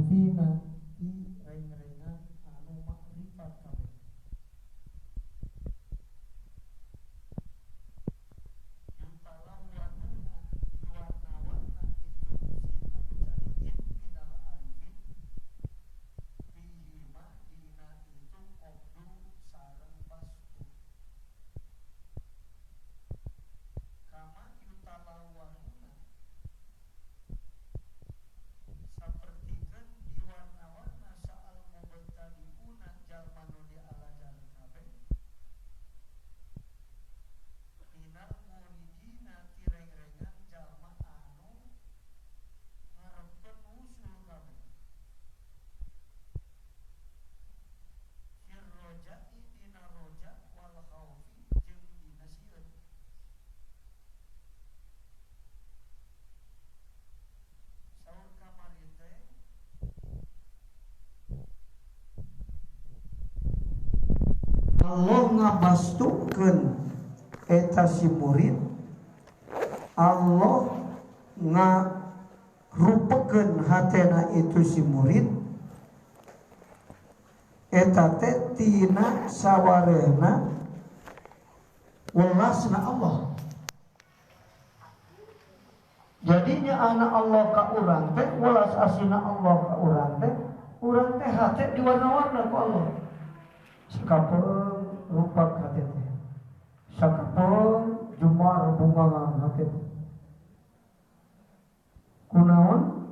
arifina ti reng-rengan anu makrifat kabeh. Yutalawwanuna diwarna-warna itu si mubtadiin minal arifin fihima dina itu qabdu sareng bastu. Kama yutalawwanuna sapertikeun diwarna-warna saal mubtadiuna jalma nu dialajar kabeh minal muridina ti reng-rengan jalma anu ngarepkeun usul kabeh fir roja'i dina roja wal khaufi jeung dina sieun. Saur kamari teh Allah ngabastukeun eta si murid, Allah ngarupekeun hatena itu si murid eta teh tina sawarehna welasna Allah. Jadinya anak Allah ka urang teh welas asina Allah ka urang teh hate diwarna-warna ku Allah. Sakapeung rupak hate teh, sakapeung jumar bunga hate teh. Kunaon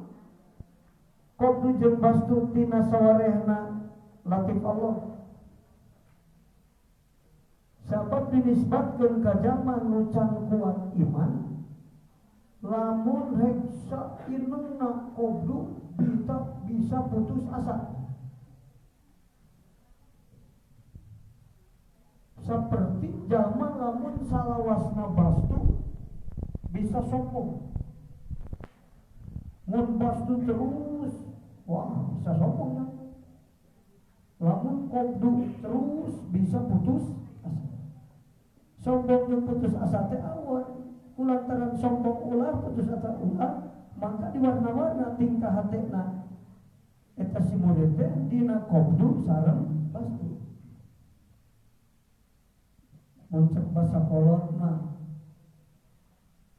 qabdu jeung bastu tina sawarehna latif Allah. Sabab dinisbatkeun ka jalma nu can kuat iman, lamun rek sainungna qabdu bisa putus asa. Seperti jalma lamun salawasna bastu bisa sombong. Mun bastu terus, wah bisa sombong ya. Lamun qabdu terus bisa putus asa. Sombong jeung putus asa teh awan. Kulantaran sombong ulah putus asa ulah, maka diwarna-warna tingkah hatena eta si murid teh dina qabdu sareng bastu. Mun cek basa kolot mah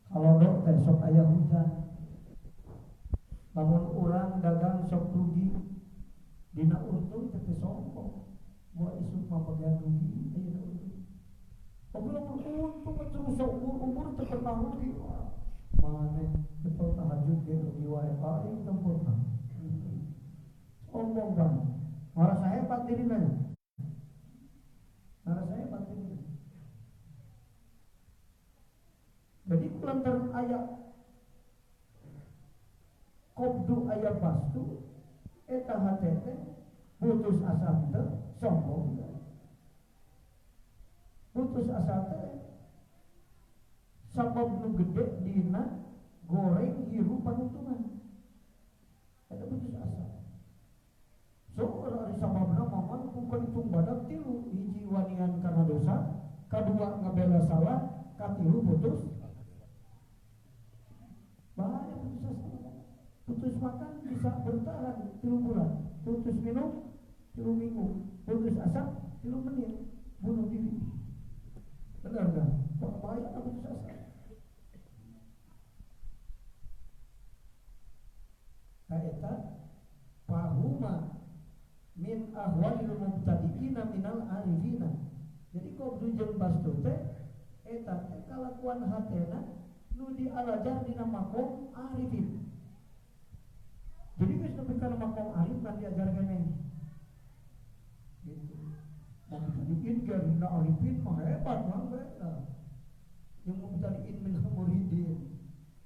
kalodok teh sok aya hujan. Lamun urang dagang sok rugi, dina untung teh sombong. Buat isuk mah bagian rugi ayeuna untung. Tapi lamun untung terus umur teu pernah rugi. Maneh betul tahajud ge rugi wae aing tempurna. Sombong kan. Ngarasa hebat dirina. Ngarasa hebat dirina. Jadi kulantaran aya qabdu aya bastu eta hate teh putus asa teh sombong. Putus asa teh sabab nu gede dina goreng hirup panuntungan. Eta putus asa. So ari sababna mamang bukan hitung badak tilu, hiji wanian karena dosa, kadua ngabela salah, katilu putus. Bahaya putus asa. Putus makan bisa bertahan 3 bulan, putus minum 3 minggu, putus asa 3 menit, bunuh diri. Benar enggak? Wah, bahaya putus asa. Kaeta pahuma min ahwalil mubtadiina minal arifina. Jadi qabdu jeung bastu teh eta teh kalakuan hatena nu dialajar dina makom arifin. Jadi geus nepi kana makom arif kan diajar keneh. Gitu. Mubtadiin ge dina arifin mah hebat mah mereka. Yang mubtadiin minal muridin.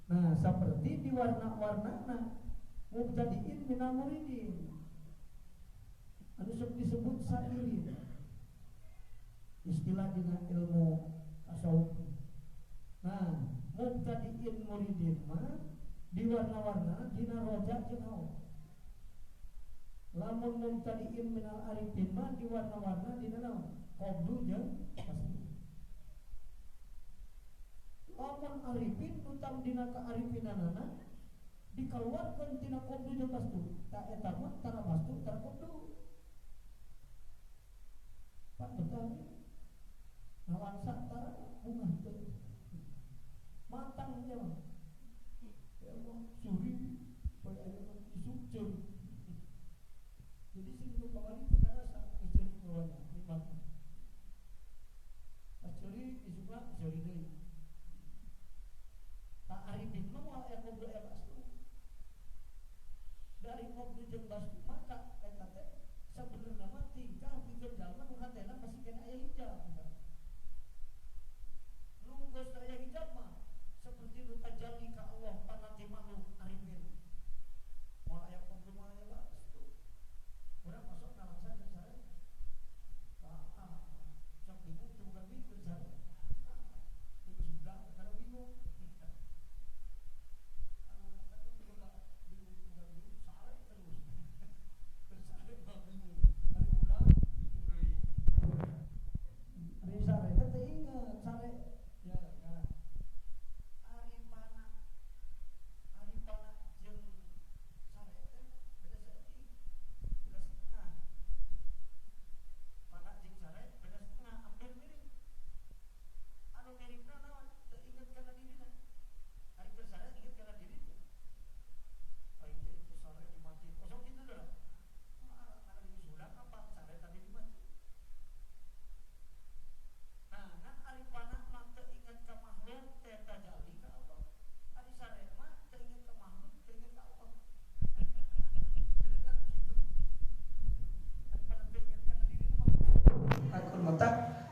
Nah, seperti di warna-warnana mubtadiin minal muridin. Anu sok disebut sairin. Istilah dina ilmu tasawuf. Nah, mubtadiin muridin mah di warna-warna dina roja jeung haus. Lamun mubtadiin minal arifin mah di warna-warna dina naon? Qabdu jeung bastu. Lamun arifin utam dina kaarifinanana Dikeluarkan tina qabdu jeung bastu. Ta eta mah tara bastu tara qabdu. Pan betah ngalangsa tara bunga teu. Matang nya mah. Ya Allah, suri poe ayeuna isuk ceung. Jadi sing nu kamari teu karasa geus ceurik bawanya nikmatna. Pas ceurik isukna seuri deui. Tak arifin mah moal aya qabdu aya bastu. Dari qabdu jeung bastu maka eta teh sabenerna mah tingkah pikeun jalma nu hatena masih kena aya hijab. Nu geus aya hijab mah seperti nu tajalli ka Allah panati makhluk arifin. Moal aya qabdu moal aya bastu. Urang masuk ngalangsa keur sare. Ah, sok bingung teu boga duit keur sare. Teu geus budak kada bingung.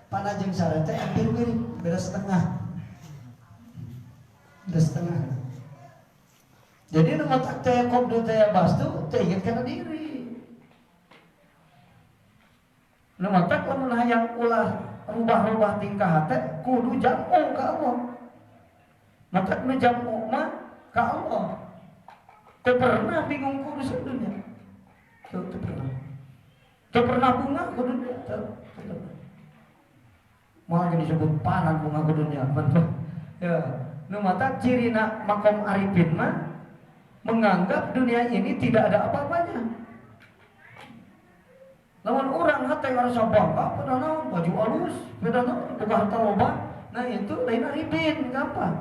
Panah jeung sare teh hampir mirip, beda setengah. Beda setengah. Jadi nu matak teh qabdu teh bastu teh inget kana diri. Nu matak lamun hayang ulah rubah-rubah tingkah teh kudu jamu ka Allah. Matak nu jamu mah ka Allah. Teu pernah bingung ku urusan dunia. Teu pernah. Teu pernah bunga ku dunia, teu pernah. Moal disebut panan bunga ku dunia, mantap. Ya, nu mata cirina makom arifin mah menganggap dunia ini tidak ada apa-apanya. Lamun urang hate ngarasa bangga pada naon, baju alus, pada naon, boga harta loba, nah itu lain arifin, gampang.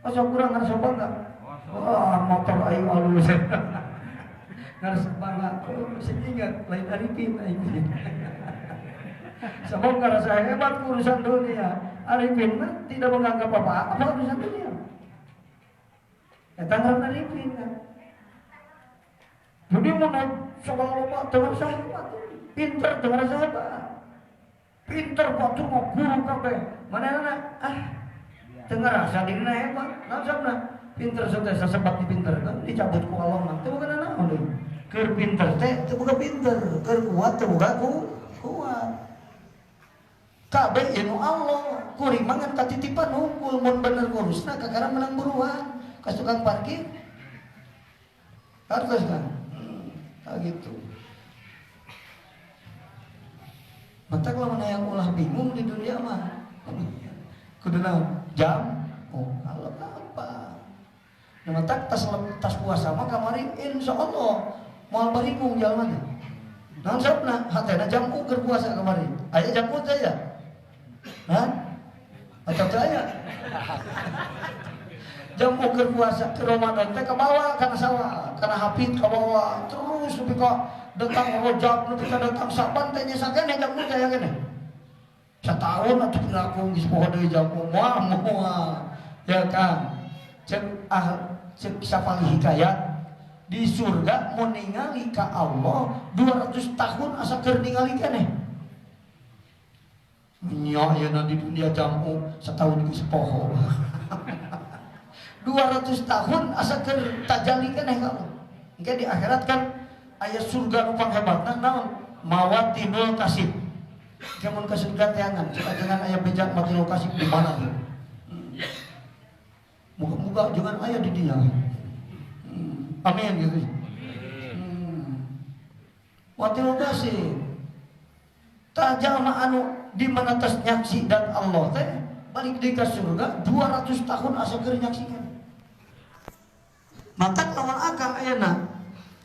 Masa kurang ngarasa bangga? Wah, motor aing alus. Ngarasa bangga, oh, masih ingat lain arifin aing. Sebab ngerasa hebat urusan dunia. Arifin mah tidak menganggap apa-apa urusan dunia. Eta ngaran arifin kan. Jadi mun soal loba teu ngarasa hebat, pinter teu ngarasa hebat. Pinter batur mah guru kabeh. Manehna ah teu ngarasa dirina hebat. Naon sabna? Pinter teh sasebat dipinterkeun dicabut ku Allah mah teu boga naon deui. Keur pinter teh teu boga pinter, keur kuat teu boga kuat. Kabeh inu Allah, kuring mah ngan katitipan unggul mun bener ngurusna kakara menang buruan ka tukang parkir. Hartos kan? Kayak gitu. Matak lamun hayang ulah bingung di dunia mah. Kudu naon? Jam. Oh, kalau apa? Nah, matak tas puasa mah kamari insyaallah moal baringung jalma teh. Naon sabna? Hatena jam keur puasa kamari. Aya jam teh ya? Hah? Atau teu aya? Jam keur puasa ke Ramadan teh kabawa kana sawah, kana hafid kabawa terus nepi ka datang Rajab, nepi ka datang Saban teh nya sakene jam teh aya keneh. Sataun atuh piraku geus poho deui jam moal moal. Ya kan? Cek ah cek sapali hikayat di surga mau ningali ka Allah 200 tahun asa keur ningali keneh. Nya ayeuna di dunia jamu setahun geus poho. 200 tahun asa keur tajalli keneh ka Allah. Engke di akhirat kan aya surga nu panghebatna naon? Mawatinul kasib. Engke mun ka surga teangan, cek jangan aya beja mawatinul kasib di mana tuh. Muga-muga jangan aya di dia. Amin gitu. Watinul kasib. Tah jalma anu di mana tas nyaksi dan Allah teh balik deui ka surga 200 tahun asa keur nyaksikan. Matak lawan akang ayeuna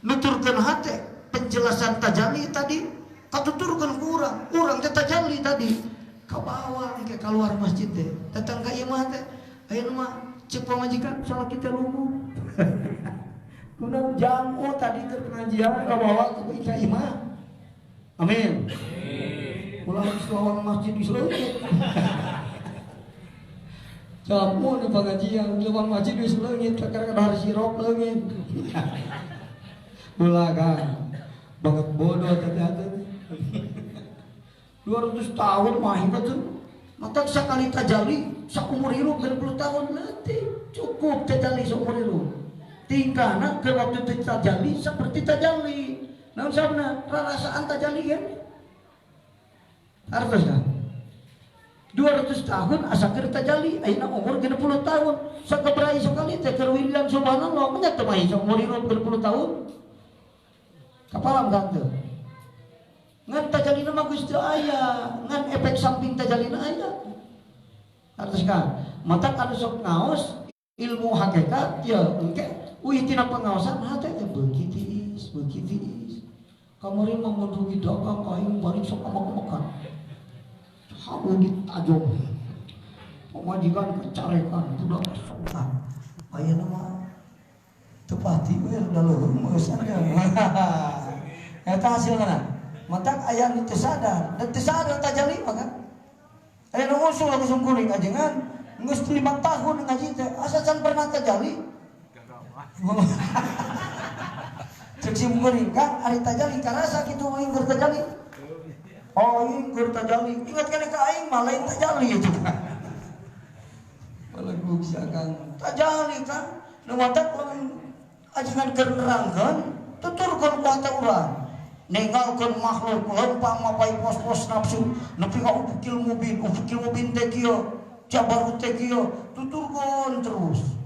nuturkeun hate penjelasan tajalli tadi katuturkeun ku urang, urang teh tajalli tadi kabawa engke keluar masjid teh datang ka imah teh ayeuna mah ceuk pamajikan salah kita lumuh. Kunaon jamu tadi keur pengajian kabawa ka imah. Amin. Ulah lawang masjid di leungit. Jamu di pengajian lawang masjid di leungit kakara dahar sirop leungit. Ulah kan banget bodoh tadi hati. 200 tahun mah tuh. Maka sekali tajalli saumur hirup 60 tahun leutik cukup tajalli saumur hirup. Tingkahna ke waktu tajalli seperti tajalli. Naon sabna rarasaan tajalli kan? Artos kan? 200 tahun asa keur tajalli ayeuna umur 60 tahun. Sakeberai sekali teh keur wiridan subhanallah nya teu mah umur hirup 60 tahun. Kapalam kan teu? Ngan tajallina mah geus teu aya, ngan efek samping tajallina aya. Artos kan? Matak anu sok ngaos ilmu hakikat ya engke uih tina pengaosan hate teh beuki tiis, beuki tiis. Kamari mah mun rugi dagang aing balik sok amak-amakan. Habu ditajong. Pamajikan kecarekan budak sokan. Ayeuna mah teu pati we da leuweung mah geus ada. Eta hasilna. Matak aya nu teu sadar, dan teu sadar tajalli mah kan. Aya nu usul langsung kuring ajengan geus 5 tahun ngaji teh asa can pernah tajalli. Cek si kuring kan ari tajalli karasa kitu aing keur tajalli. Oh aing keur tajalli. Ingat kan ka aing mah lain tajalli itu. Balagu bisa kang tajalli kan. Nu matak lamun ajengan keur nerangkeun tuturkeun ku hate urang. Ninggalkeun makhluk lempang mapai pos-pos nafsu nepi ka ufukil mubin teh kieu jabarut teh kieu tuturkeun terus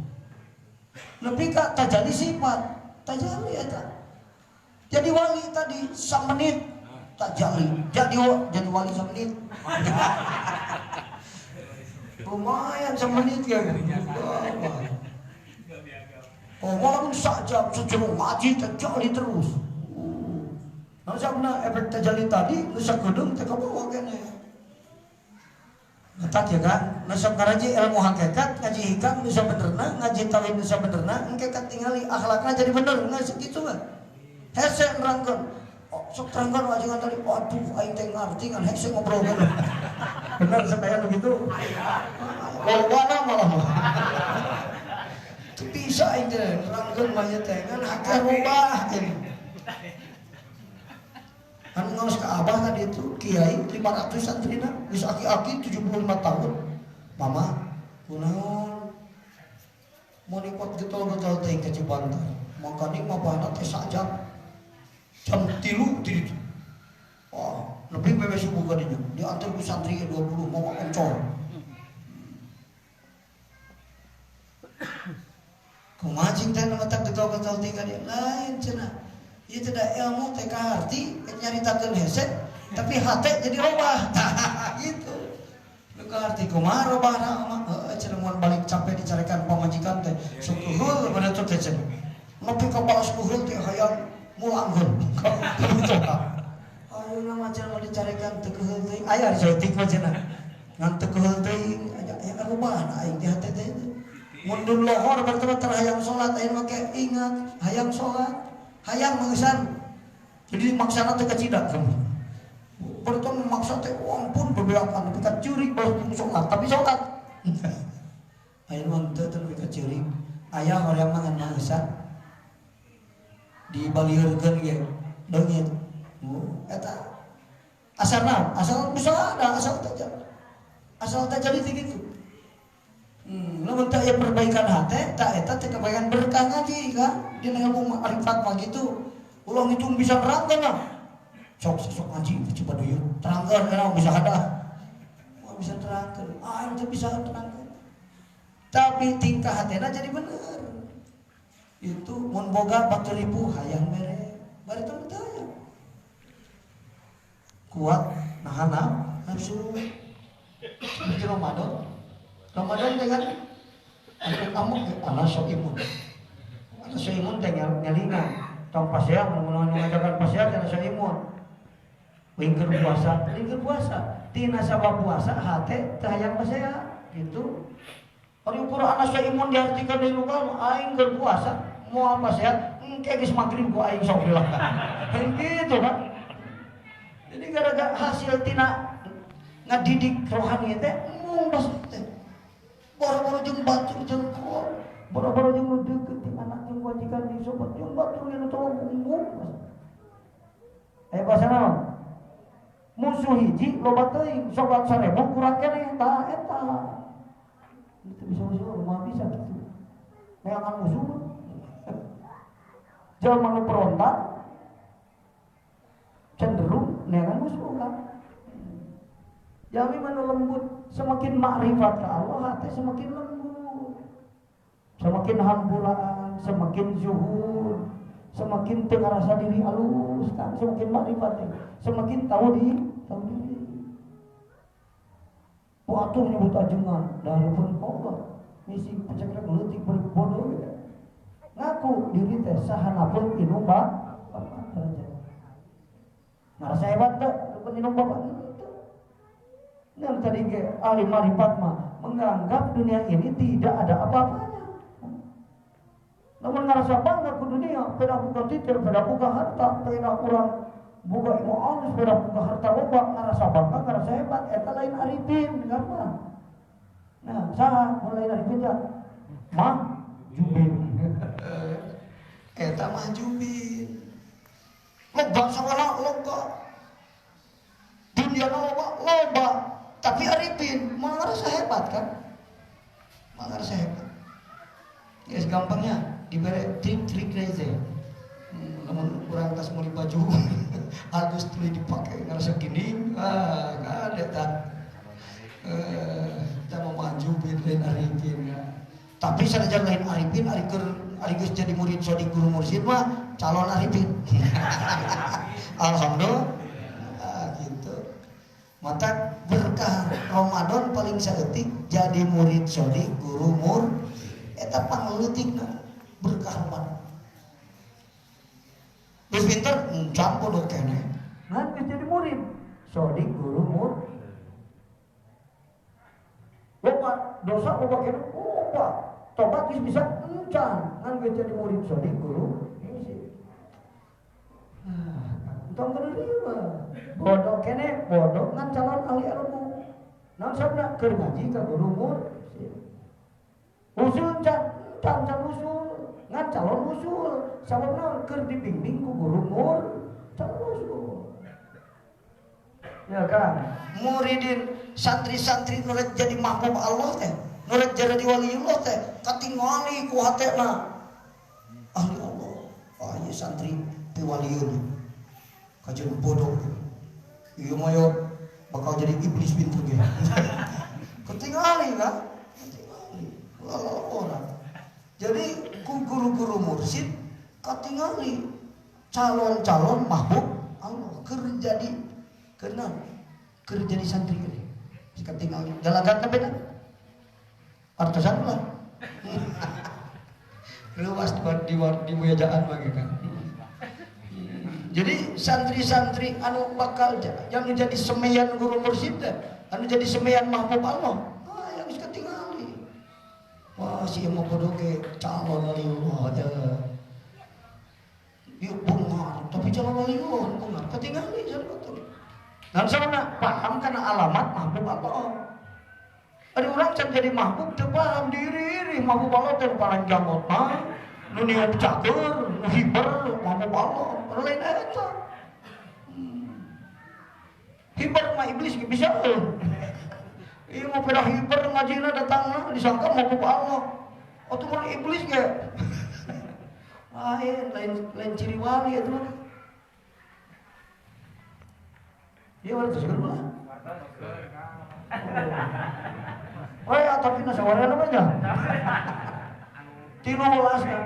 nepi ka tajalli sifat tajalli eta jadi wali tadi samenit tajalli jadi wali samenit. Lumayan samenit ya. Oh walaupun sajam sejenuh ngaji tajalli terus. Nah, sabna efek tajalli tadi nu sakedeung teh kabawa keneh. Matak ya kan, nu sok ngaraji ilmu hakikat, ngaji hikam nu sabenerna, ngaji tauhid nu sabenerna, engke katingali akhlakna jadi bener, nggak segitu kan. Hese nerangkeun. Oh, sok terangkeun wajangan tadi, waduh aing teh ngarti ngan hese ngobrolkeun. Bener sampean begitu? Lowana malah. Teu bisa aing teh nerangkeun mah nya teh ngan hake rubah gini. Anu ngaos ka abah tadi itu kiai 500 santrina geus aki-aki 75 tahun. Mama kunaon mun ikut getol-getol teh ka Cibantar. Makani mabahna teh sajam. Jam 3 di ditu. Wah, lebih bebe subuh ka dinya. Diantar ku santri 20 mama oncor. Kumaha cing teh nu matak getol-getol teh ka dieu? Lain cenah. Ieu tidak ilmu teh kaharti nyaritakeun hese tapi hate jadi robah. Tah gitu. Nu kaharti kumaha robahna mah heueuh cenah mun balik capek dicarekan pamajikan teh sok keheul pada teh cenah. Nepi ka balas keheul teh hayang mulangkeun. Gitu. Ayeuna mah cenah mun dicarekan teu keheul teuing aya saeutik mah cenah. Ngan teu keheul teuing aya robahna aing teh hate teh. Mun dun lohor berarti teh hayang salat ayeuna mah ingat hayang salat. Hayang mengesan jadi maksana teh kacida kamu bertemu maksa teh ampun bebeakan tapi kacurik baru sholat tapi sholat ayeuna mah teu teu kacurik aya hoream mah ngan mengesan dibaliurkeun ge leungit eta asal naon asal bisa ada asal tajali asal tajali teh kitu. Lamun teh aya perbaikan hate tah eta teh kebayan berkah ngaji kan dina ilmu ma'rifat mah gitu. Ulah ngitung bisa nerangkeun lah. Sok sok ngaji Cibaduyut terangkeun kana bisa ada. Wah bisa terangkeun. Ah teu bisa terangkeun. Tapi tingkah hatena jadi bener. Itu mun boga batur ribu hayang mere. Bari teu teu. Kuat nahan nafsu. Seperti Ramadan. Ramadan dengan kamu anak sok imun. Saimun teh ngelingan. Tong pasea mun ngajakan pasea teh Saimun. Lingker puasa, lingker puasa. Tina sabab puasa hate teu hayang pasea gitu. Ari ukuran Saimun diartikan deui nu aing keur puasa moal pasea engke geus magrib ku aing sok dilakukan. Kan gitu kan. Jadi gara-gara hasil tina ngadidik rohani teh embung pas teh. Boro-boro jeung batur jeung kolot, boro-boro jeung nu deukeut ti anak jeung wajikan jeung sobat jeung batur jeung tolong embung. Aya bahasa naon? Musuh hiji loba teuing, sobat 1000 kurang keneh tah eta. Itu bisa musuh mah bisa gitu. Neangan musuh mah. Jelema nu perontak cenderung neangan musuh kan. Jalmi mah nu lembut, semakin makrifat ke Allah hati semakin lembut. Semakin hampuraan, semakin zuhud, semakin teu ngarasa diri alus kan, semakin makrifat teh, semakin tahu diri, tahu diri. Batur nyebut ajengan, dari pun kolot, misi pencekrek leutik beri bodoh gitu. Ngaku diri teh sahanapun inum bapak derajat. Ngarasa hebat teh, pun inum bapak henteu. Yang tadi ge ahli marifat mah menganggap dunia ini tidak ada apa-apanya. Namun ngerasa bangga ke dunia, peda buka titir, peda buka harta, peda kurang buka ilmu alus, peda buka harta loba, ngerasa bangga, ngerasa hebat, eta lain arifin, apa? Nah, saha mun lain arifin ya? Mah jubin. Eta mah jubin. Loba sawana loba. Dunia loba, loba. Tapi arifin mah ngerasa hebat kan? Mah ngerasa hebat. Ya gampangnya diberi trik-trik aja. Namun kurang tas mau baju halus tuluy dipakai ngerasa gini, ah kan eta. Kita mau maju bin lain arifin ya. Tapi sanajan lain arifin, ari keur ari geus jadi murid sodik guru mursyid mah calon arifin. Alhamdulillah. Ah, gitu. Mata berkah Ramadan paling saeutik jadi murid sodik guru mur eta pangleutikna berkah Ramadan. Geus pinter encan bodoh keneh. Ngan geus jadi murid sodik guru mur. Loba dosa loba keneh loba. Tobat geus bisa encan ngan geus jadi murid sodik guru mursyid. Ah, entong menerima. Bodoh keneh bodoh ngan calon ahli ilmu. Naon sabna keur ngaji ka guru mursyid. Usul can, can can usul, ngan calon usul. Sabab naon keur dibimbing ku guru mur, calon usul. Ya kan? Muridin santri-santri nu rek jadi mahbub Allah teh, nu rek jadi waliullah teh, katingali ku hatena ahli Allah. Ah ieu santri piwalieun. Kajeun bodoh. Ieu mah yo bakal jadi iblis pinter ge. Ketingali kan? Ketingali. Orang. Jadi ku guru-guru mursyid katingali calon-calon mahbub Allah keur jadi kenal keur jadi santri gede. Katingali galagat beda. Artosan lah. Luas di wajaan bagi kan. Jadi santri-santri anu bakal yang jadi semeyan guru mursyid teh, anu jadi semeyan mahbub Allah. Ah yang geus katingali. Wah si mau bodoh ke calon waliullah teh. Ieu beunghar, tapi calon waliullah beunghar katingali jalma teh. Dan sana paham karena alamat mahbub Allah. Ada orang can jadi mahbub teu paham diri, mahbub Allah teh paling janggotna, nu niup cager, nu hiber, mahbub Allah. Orang lain eta. Hiber mah iblis ge bisa euy. Ieu mah pada hiber ngajina datangna disangka mahbub Allah. Atuh mun iblis ge. Lain, lain, lain ciri wali itu mah. Iya, wali terus lah. Oh ya, tapi nasa warna namanya. 13 kan.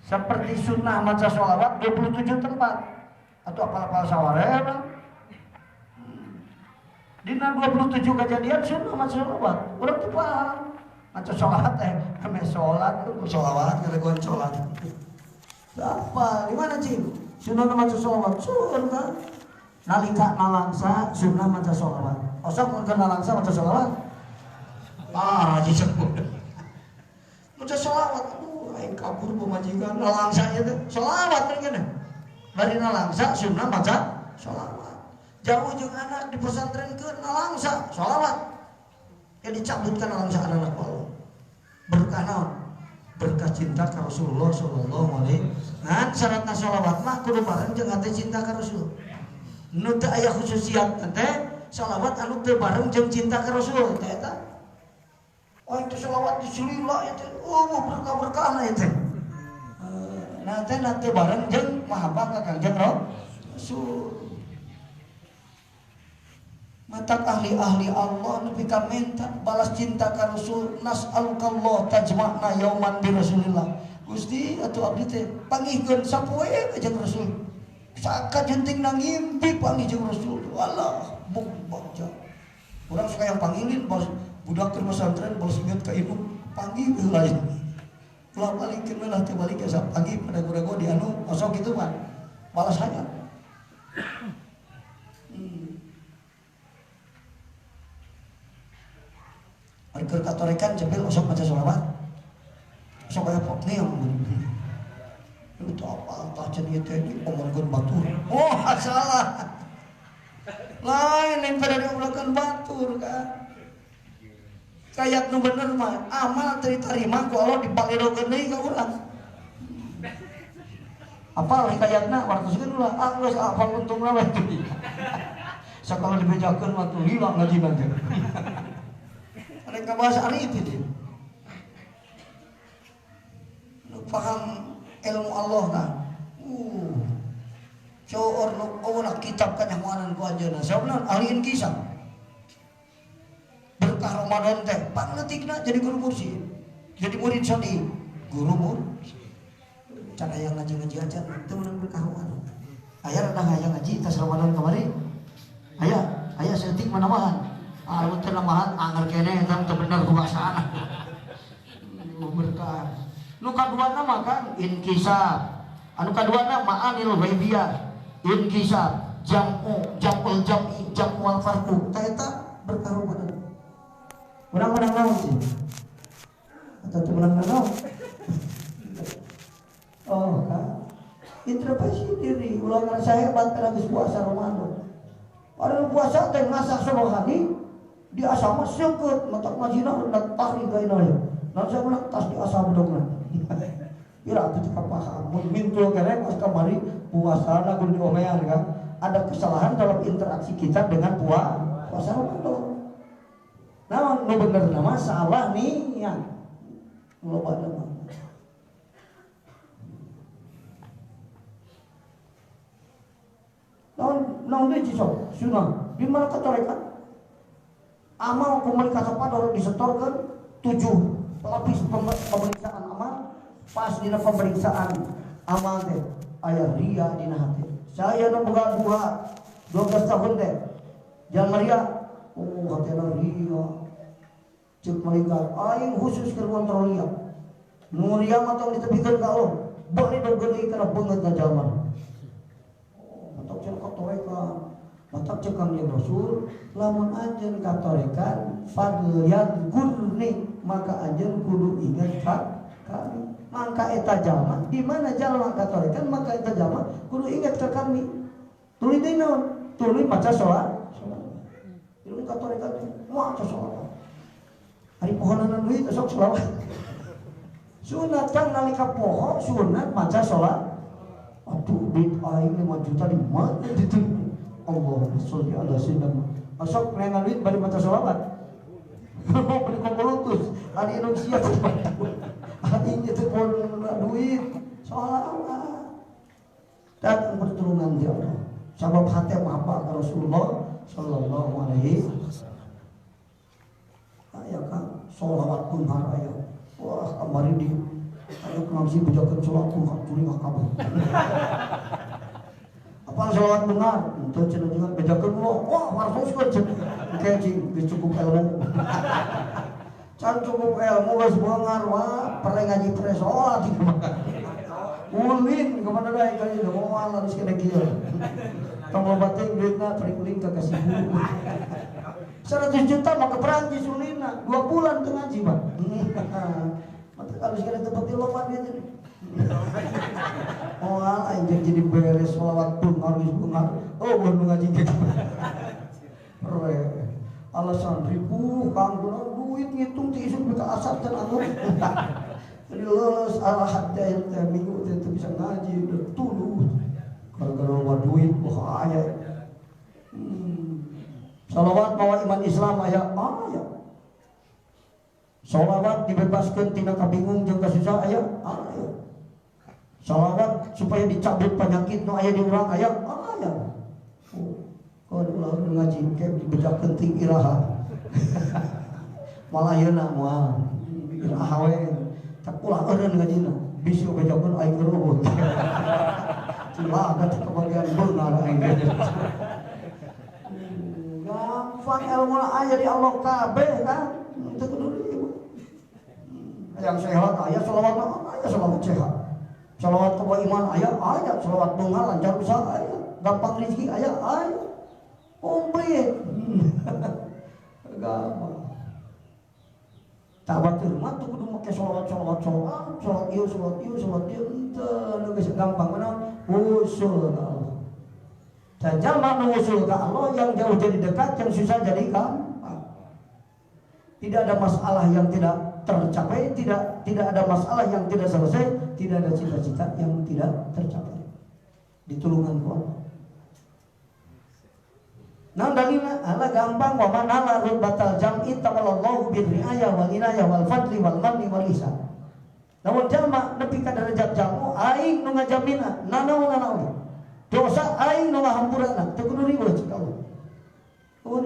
Seperti sunnah maca sholawat 27 tempat. Atau apal-apal sawarena. Dina 27 kejadian sunnah maca sholawat. Urang teu paham. Maca sholawat teh, ame sholat, sholawat, ngadaguan sholat. Apa? Di mana cing? Sunah maca sholawat, surga. Nalika nalangsa, sunah maca sholawat. Osok ke nalangsa maca sholawat? Ah, jijak maca sholawat, aduh, aing kabur pemajikan nalangsa itu, sholawat kan gini. Bari nalangsa, sunah maca sholawat. Jauh jeung anak di pesantren ke nalangsa, sholawat. Ya dicabutkan nalangsa anak Allah. Berkah naon? Berkah cinta ka Rasulullah sallallahu alaihi wasallam. Ngan syaratna sholawat mah kudu bareng jeung hate cinta ka Rasul. Nu teu aya khususiat teh sholawat anu teu bareng jeung cinta ka Rasul teh eta. Oh itu sholawat disulila itu, oh berkah-berkahna itu. Nah teh nanti bareng jeung mahabbah ka Kangjeng Rasul. Matak ahli-ahli Allah nepi ka menta balas cinta ka Rasul, nas'alukallah tajma'na yauman bi Rasulillah. Gusti atuh abdi teh pangihkeun sapoe jeung Rasul. Sakajenting ngimpi panggih jeung Rasul. Walah buk bagja. Urang suka yang panggilin bos budak keur pesantren balas inget ka ibu panggih heula. Ulah balikeun we lah teu balik ka panggih pada gurago di anu osok kitu mah. Balas hayang. Ari keur katorekan jebel osok maca sholawat. Osok aya pokne yang itu apa tah cenah ieu teh diomongkeun batur. Oh, salah. Lain yang pada diomongkeun batur kan. Kayak nu bener mah amal teu diterima ku Allah dibaledokeun deui ka urang. Apal hikayatna wartoskeun ulah ah geus apal untungna we teh. Sakala dibejakeun mah tuh hilang ngajina teh. Mereka bahas ari itu dia. Nu paham ilmu Allah kan. Coor nu eueuh kitab kanyahoanan ku anjeunna. Sababna ahli kisah. Berkah Ramadan teh pangleutikna jadi guru mursyid. Jadi murid sodi, guru mursyid. Can aya ngaji-ngaji aja teu meunang berkah Ramadan. Aya rada hayang ngaji tas Ramadan kamari. Aya, aya saeutik manambahan. Ah, teu nambahan anger keneh eta teu bener kuasana. Berkah. Nu kaduana mah kan inkisar. Anu kaduana ma'anil ghaibiyah. Inkisar, jam'u, jam'ul jam'i, jam'u wal farqu. Tah eta berkah Ramadan. Urang menang naon sih? Atau teu menang naon? Oh, kan. Introspeksi diri, ulah ngarasa hebat kana geus puasa Ramadan. Padahal puasa teh ngasah rohani di asama seukeut matak majina udah tarik gaina ye. Naon saya menang tas di asam dongna. Ira teu kapaham, mun mintul keneh pas kamari puasana kudu diomean kan. Ada kesalahan dalam interaksi kita dengan puasa Ramadan. Naon nu bener nama salah niat. Loba nama. Naon naon deui cisok sunah di mana katorekan? Amal komunikasi sapador disetorkeun 7 lapis pemeriksaan amal. Pas dina pemeriksaan amal teh aya ria dina hati. Saya nu boga 12 tahun teh jangan ria. Oh hatena ria. Ceuk malaikat aing khusus keur ngontrol ria. Nu ria mah tong ditebikeun ka Allah. Bari dogeun kana beungeut ka jalma. Oh matak ceuk katorekan. Matak ceuk Kangjeng Rasul lamun anjeun katorekan fadl yadkurni maka anjeun kudu ingat ka kami. Maka eta jalma di mana jalma katorekan maka eta jalma kudu ingat ka kami. Tuluy deui naon? Tuluy maca sholawat. Tuluy katorekan maca sholawat. Ari pohonanan duit sok sholawat. Sunat kan nalika poho sunat maca sholawat. Aduh duit aing 5 juta di mana ditu? Allahumma sholli ala sayyidina Muhammad. Sok neangan duit bari maca sholawat. Bari kompolutus, ari indung sia teh. Aing teh duit sholawat. Datang pertolongan di Allah. Sabab hate mahabbah ka Rasulullah sallallahu alaihi wasallam. Aya kan sholawat beunghar aya. Wah kamari di aya ngabsi bejakeun sholawat beunghar tuluy kabeh. Apa sholawat beunghar? Henteu cenah jeung bejakeun lo. Wah wartoskeun cenah. Engke cing geus cukup ilmu. Can cukup ilmu geus beungar wah, pere ngaji pere salat ieu mah. Ulin kemana deui ka ieu moal harus kena kieu. Tong loba teuing duitna pere ulin ka kasih guru. 100 juta mah ke Perancis ulina, 2 bulan teu ngaji mah. Mata kalau sekali tempat di loba duit ini. Moal aing jadi beres sholawat beungar geus beungar. Oh, mun ngaji kieu. Pere. Alasan ribu kang duit ngitung ti isuk ka asar can anu. Jadi lulus al-ahad teh minggu teh bisa ngaji udah tuluh. Gara-gara loba duit wah aya. Salawat mawa iman Islam aya aya. Salawat dibebaskeun tina kabingung jeung kasusah aya aya. Salawat supaya dicabut penyakit nu aya di urang aya aya. Oh, kalau ulah ngaji kayak dibejakeun ting iraha. Malah ayeuna moal iraha we. Tak ulah eureun ngajina. Bisi bejakeun aing eureun. Cilaka teh kebagian beungar aing. Gampang ilmu aya di Allah kabeh kan. Teu kudu riweuh. Yang sehat aya selawat aya selawat sehat. Selawat kebawa iman aya aya selawat beungar lancar usaha aya. Gampang rezeki aya aya. Komplit. Gampang. Tak batur mah tuh kudu make sholawat sholawat sholawat sholawat ieu sholawat ieu sholawat ieu henteu nu geus gampang mah usul ka Allah. Jalma nu usul ka Allah yang jauh jadi dekat, yang susah jadi gampang. Tidak ada masalah yang tidak tercapai, tidak ada masalah yang tidak selesai, tidak ada cita-cita yang tidak tercapai. Ditulungan ku Allah. Nah dalilna ala gampang wa man ala rutbatal jam'i tawallahu bir riayah wal inayah wal fadli wal manni wal ihsan. Lamun jalma nepi ka derajat jamu aing nu ngajamina nanaon-nanaon. Dosa aing nu ngahampurana teu kudu riweuh cik Allah. Eueuh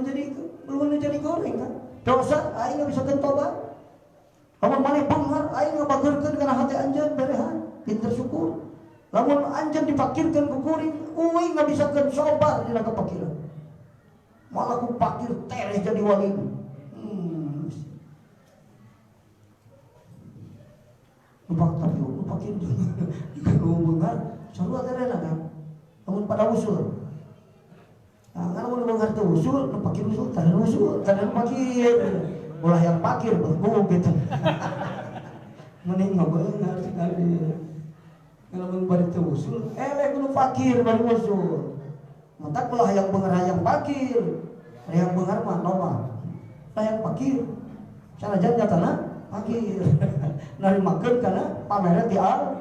jadi goreng kan. Dosa aing bisa tobat. Lamun maneh beunghar aing ngabageurkeun kana hate anjeun berehan, pinter syukur. Lamun anjeun dipakirkeun ku kuring, uing ngabisakeun sabar dina kapakiran. Malah ku pakir tereh jadi wali. Lupa tapi lu pakir kalau beunghar sarua terehna kan. Lamun pada usul. Nah, kalau mun beunghar teu usul, nu pakir usul, tereh usul, tereh pakir. Ulah yang pakir bengkung gitu. Mending mah beunghar sekali. Kalau mun bari teu usul, eleh kudu pakir bari usul. Matak ulah yang beunghar hayang pakir. Hayang beunghar mah normal. Hayang pakir. Sanajan nyatana pakir. Narimakeun kana pamere ti Allah.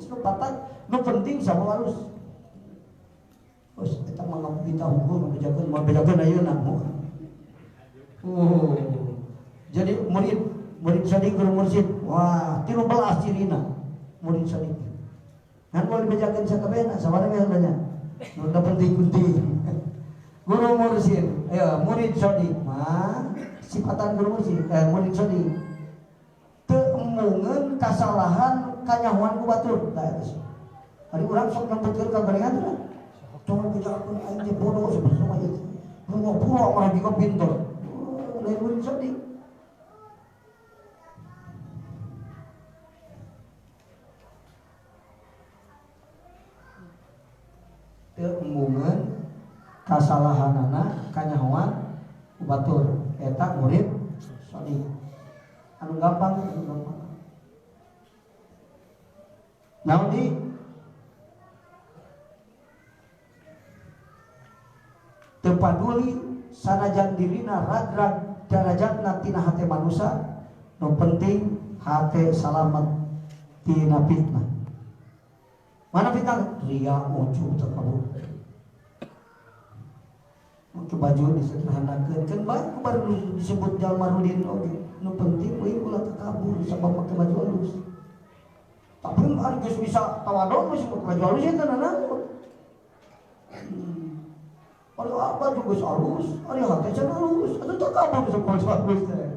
Nu patak nu penting sama halus. Terus eta mah ngabita hukum bejakeun mah bejakeun ayeuna. Oh. Jadi murid sadiq guru mursyid. Wah, 13 cirina murid sadiq. Kan moal dibejakeun sakabehna sabarang we nanya. Nu penting-penting. Guru mursyid, ya murid sadiq mah sifatan guru mursyid, murid sadiq. Teu emungeun kasalahan kanyahoan ku batur. Tah eta. Ari urang sok nempetkeun ka gorengan teh. Tong bejakeun aing teh bodoh sapertona ieu. Pura-pura mah jiga pinter. Lain murid sadiq. Teu emungeun kasalahanana kanyahoan ku batur. Eta murid sadiq. Anu gampang, anu gampang. Naon di teu paduli sanajan dirina ragrag darajatna tina hate manusa, nu penting hate salamet tina fitnah. Mana fitnah? Ria, ujub, takabur. Make baju disederhanakeun, kan bae ku baru disebut jalma rudin oge. Nu penting euy ulah takabur sabab make baju halus. Tapi ari geus bisa tawadhu geus make baju halus eta nanaon. Ari baju geus halus, ari hate can halus, atuh takabur sabab baju halus teh.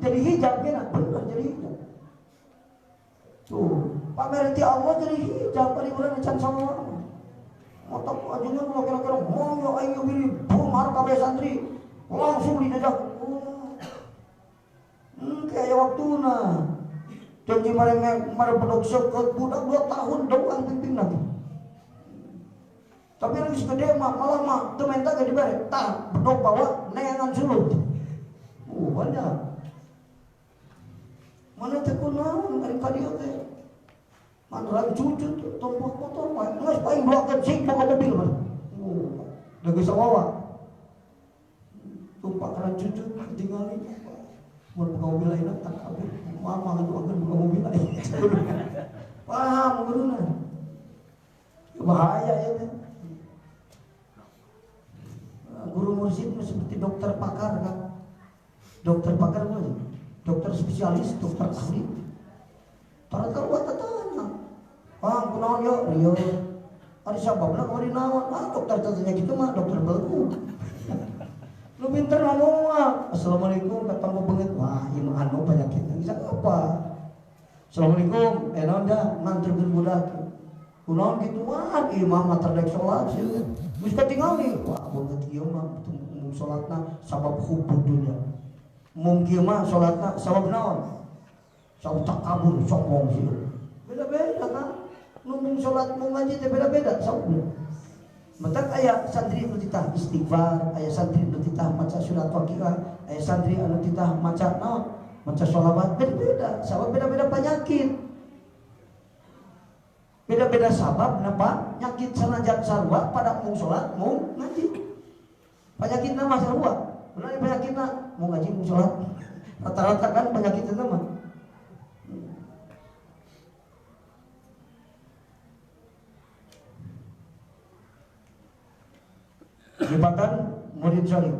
Jadi hijab kena bener jadi hijab. Tuh, pamer ti Allah jadi hijab ari urang can sama. Motor ajengan ulah kira-kira mau ya aing biri bongkar kabeh santri. Langsung dijajah. Kayak waktuna. Janji mare bedog seukeut budak 2 tahun doang pimpin nanti. Tapi geus gede mah malah mah teu menta ge dibere. Tah bedog bawa neangan sulut. Banyak. Mana teh kunaon ari ka dieu teh. Manran cucu tumpuh motor mah geus paling doakeun sing boga mobil mah. Da geus sawawa. Tumpak ran cucu tingali. Mun boga mobil ayeuna tak kabeh. Mama ngadoakeun boga mobil ayeuna. Paham guruna. Bahaya ya teh. Guru mursyid seperti dokter pakar kan. Dokter pakar mah dokter spesialis, dokter ahli. Tara tanya. Ah, kunaon yo? Rieu. Ari sababna kamari naon? Ah, dokter tanya gitu mah dokter belgu. Lu pinter ngomong ah. Assalamualaikum ketemu beungeut. Wah, ieu mah anu penyakitna. Bisa apa? Assalamualaikum, naon dah nganterkeun budak. Kunaon kitu mah ieu mah materdek salat sieun. Geus katingali. Wah, beungeut ieu mah mung salatna sabab hubbud dunya. Mung kieu mah salatna sabab naon? Sabab takabur sombong sieun. Beda-beda kan? Nu mung salat mung ngaji teh beda-beda sababna. Mentak aya santri nu titah istighfar, aya santri nu titah maca surat Waqiah, aya santri anu titah maca naon? Maca sholawat, beda-beda, sabab beda-beda penyakit. Beda-beda sabab napa penyakit sanajan sarua pada mung salat mung ngaji. Penyakitna mah sarua. Benar penyakitna mung ngaji mung salat. Rata-rata kan penyakitna mah. Jibatan murid solid.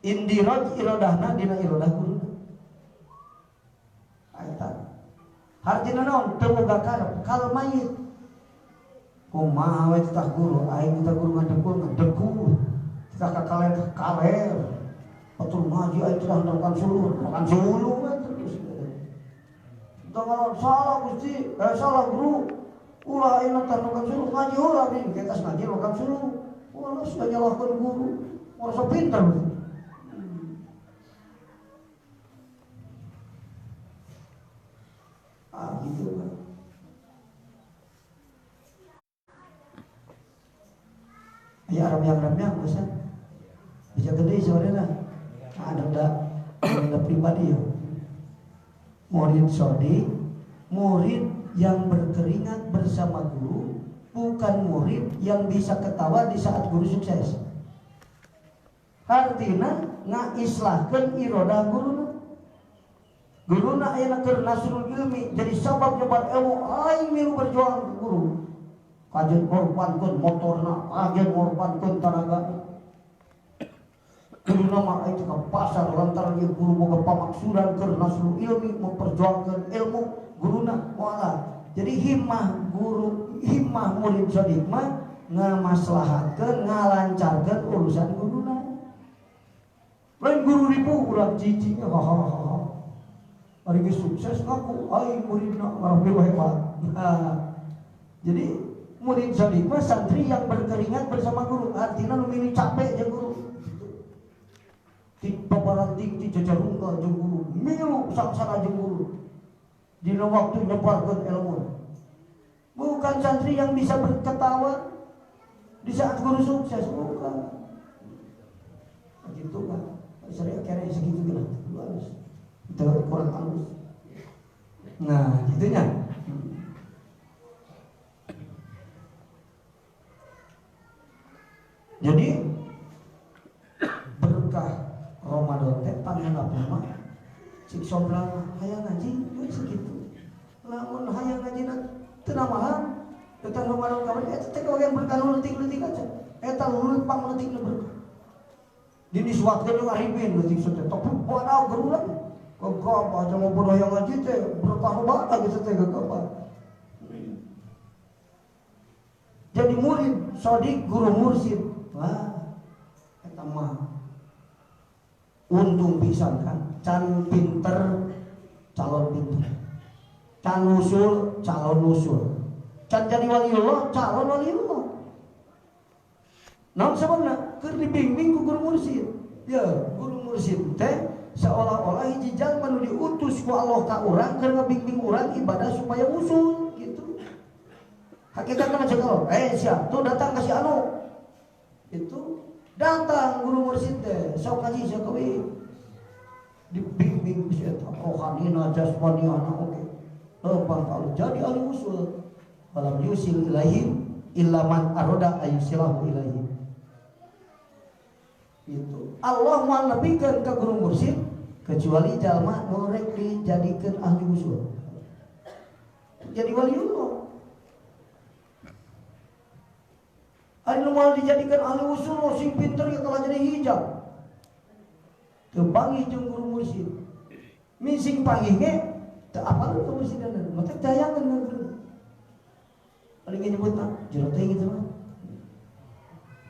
Indiroj irodahna dina irodah guruna. Eta. Hartina naon? Teu boga karep kal mayit. Kumaha we titah guru, aing titah guru ngadekul ngadekul. Titah ka kaler ka kaler. Batur ngaji aing titah makan suluh we terus. Tong salah Gusti, salah guru. Ulah aing tah makan suluh ngaji ulah di geus ngaji makan suluh. Walah sudah nyalahkan guru, merasa pintar. Ah gitu kan. Ya ramyang-ramyang Ustaz. Bisa gede sebenarnya. Ada pribadi ya. Murid sodik, murid yang berkeringat bersama guru, bukan murid yang bisa ketawa di saat guru sukses. Artinya ngaislahkeun irodah guruna. Guruna ayeuna keur nasrul ilmi jadi sabab nyebar ilmu aing milu berjuang ke guru. Kajen ngorbankeun motorna, kajen ngorbankeun tanagana. Guruna mah aing ka pasar lantaran ieu guru boga pamaksudan keur nasrul ilmi memperjuangkeun ilmu guruna moal. Jadi himmah guru, himmah murid sodik mah ngamaslahatkeun, ngalancarkeun urusan guruna. Lain guru ribu ulah cicing hahaha. Ari geus sukses ngaku aing muridna ngarah hebat. Nah, jadi murid sodik mah santri yang berkeringat bersama guru, artinya nu milih capek jeung guru. Ti paparanting ti jajarunggal jeung guru, milu sangsara jeung guru. Dina waktu nyebarkeun ilmu. Bukan santri yang bisa berketawa di saat guru sukses, bukan. Begitu kan. Saya kira segitu lah, halus. Itu kurang halus. Nah, gitunya. Jadi berkah Ramadan teh panganapna mah cik sobrang hayang ngaji we segitu. Lamun hayang ngaji teu namahan eta Ramadan kamari eta teh kabagian berkah nu leutik-leutik aja. Eta leutik pang leutik nu berkah. Diniswatkeun jeung arifin leutik teh tapi bodoh gerulan. Gegabah aja mau bodoh yang ngaji teh berkah nu badag geus teh gegabah. Jadi murid sodik guru mursyid. Wah, eta mah untung pisan kan. Can pinter calon pinter, can usul calon usul, can jadi waliullah calon waliullah. Naon sababna? Keur dibimbing ku guru mursyid. Ya, guru mursyid teh seolah-olah hiji jalma nu diutus ku Allah ka urang keur ngabimbing urang ibadah supaya usul gitu. Hakikatna mah cek Allah, sia tuh datang ka si anu. Itu datang guru mursyid teh, sok ngaji sok kawi. Dibimbing si eta rohanina jasmaniana oge. Lempang kalau jadi ahli usul, walam yusil ilaihim illa man aroda ayusilahu ilaihim. Itu Allah moal nepikeun ka guru mursyid kecuali jalma nu rek dijadikeun ahli usul. Jadi waliullah. Ari nu moal dijadikeun ahli usul sing pinter ya kalah jadi hijab. Teu panggih jeung guru mursyid. Mising panggih ge teu apal ka mursyidna, mata tayangan ka guru. Paling nyebutna jero teh gitu mah.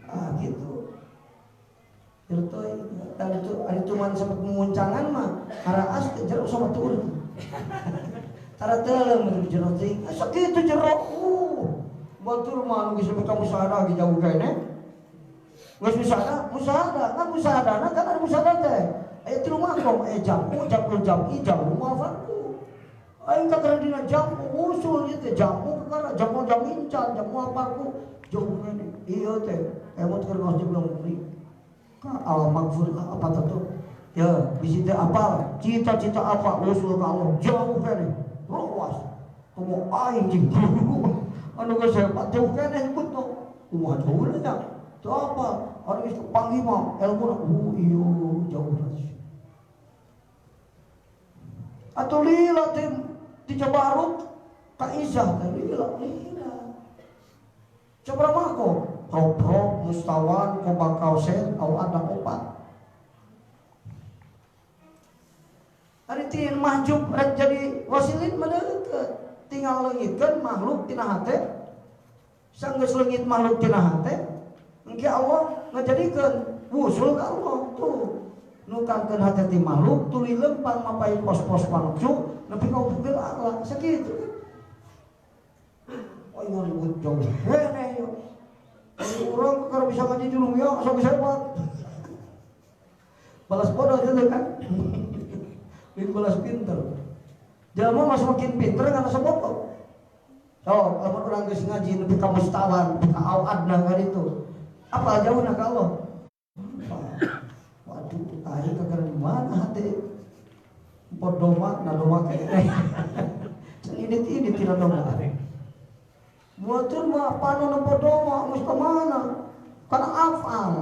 Ah gitu. Jero teh dan itu ari cuman sampe nguncangan mah haraas teh jero sama tuur. Tara teuleum jero teh. Asa kitu jero. Batur mah nu geus nepi ka musyahadah ge jauh keneh. Geus musyahadah, musyahadah, kan musyahadah kan ada musyahadah teh. Aya tilu makom, aya jamu, jamul jam'i, jamu muafarku. Aing kakara dina jamu usul ieu teh jamu kakara jamu jamincan, jamu aparku jauh keneh. Ieu teh emot keur ngaos jeung beli. Ka al magfur apa tatu? Ya, bisi teh apal, cita-cita apa usul ka Allah jauh keneh. Rowas. Kumaha aing jeung guru. Anu geus hebat jauh keneh nyebutna. Kumaha jauh nya? Teu apa? Anu geus panggih mah elmuna iya jauh. Atau lila teh di Jabarut ka Izah teh lila lila. Coba mako rob mustawan kobakausen au ada opat. Ari tieun mahjub rek jadi wasilin mah deukeut. Tinggal leungitkeun makhluk tina hate. Sanggeus leungit makhluk tina hate, engke Allah ngajadikeun wusul ka Allah tuh. Nukangkeun hate ti makhluk tuluy lempang mapai pos-pos panukju nepi ka upukil Allah sakitu. Oh ieu ribut jauh keneh ieu. Urang keur bisa ngaji julung ya sok bisa hebat. Balas bodoh itu kan. Lain balas pinter. Jelema mah semakin pinter karena sebodoh. So, lamun urang geus ngaji nepi ka mustawan, nepi ka awadna kan itu. Apa jauhna ka Allah? Waduh, aing kakara di mana hate? Empot doma, na doma keneh. Can ini tina doma. Batur mah panon nempo doma, geus ka mana? Kana afal.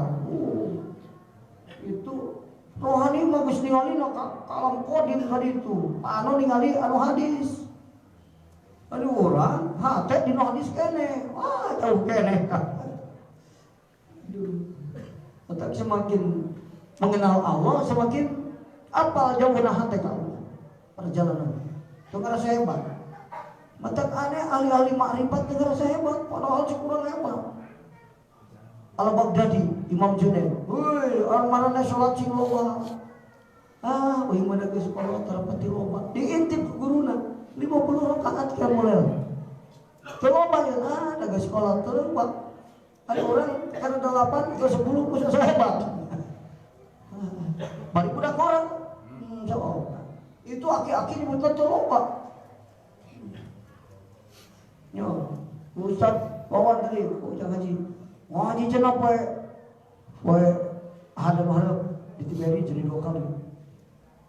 Itu rohani mah geus ningali na ka alam qadim kaditu. Panon ningali anu hadis. Anu urang hate dina hadis keneh. Wah, jauh keneh. Aduh. Otak semakin mengenal Allah, semakin apa jauhna hate ka Allah. Perjalanan. Itu ngarasa hebat. Matak aneh ahli-ahli makrifat teu ngarasa hebat, padahal cek urang hebat. Al-Baghdadi, Imam Junaid. Heuy, orang marane salat sing loba. Ah, euy mah geus kolot tara pati loba. Diintip ku guruna 50 rakaat qiyamul lail. Teu loba ya, ah da geus kolot teu loba. Ada orang karena 8 ke 10 geus hebat. Bari budak orang. So. Itu aki-aki nyebutna teu loba. Yo, Ustaz Wawan tadi ujang ngaji. Ngaji cenah poe poe hadap-hadap ditiberi jadi 2 kali.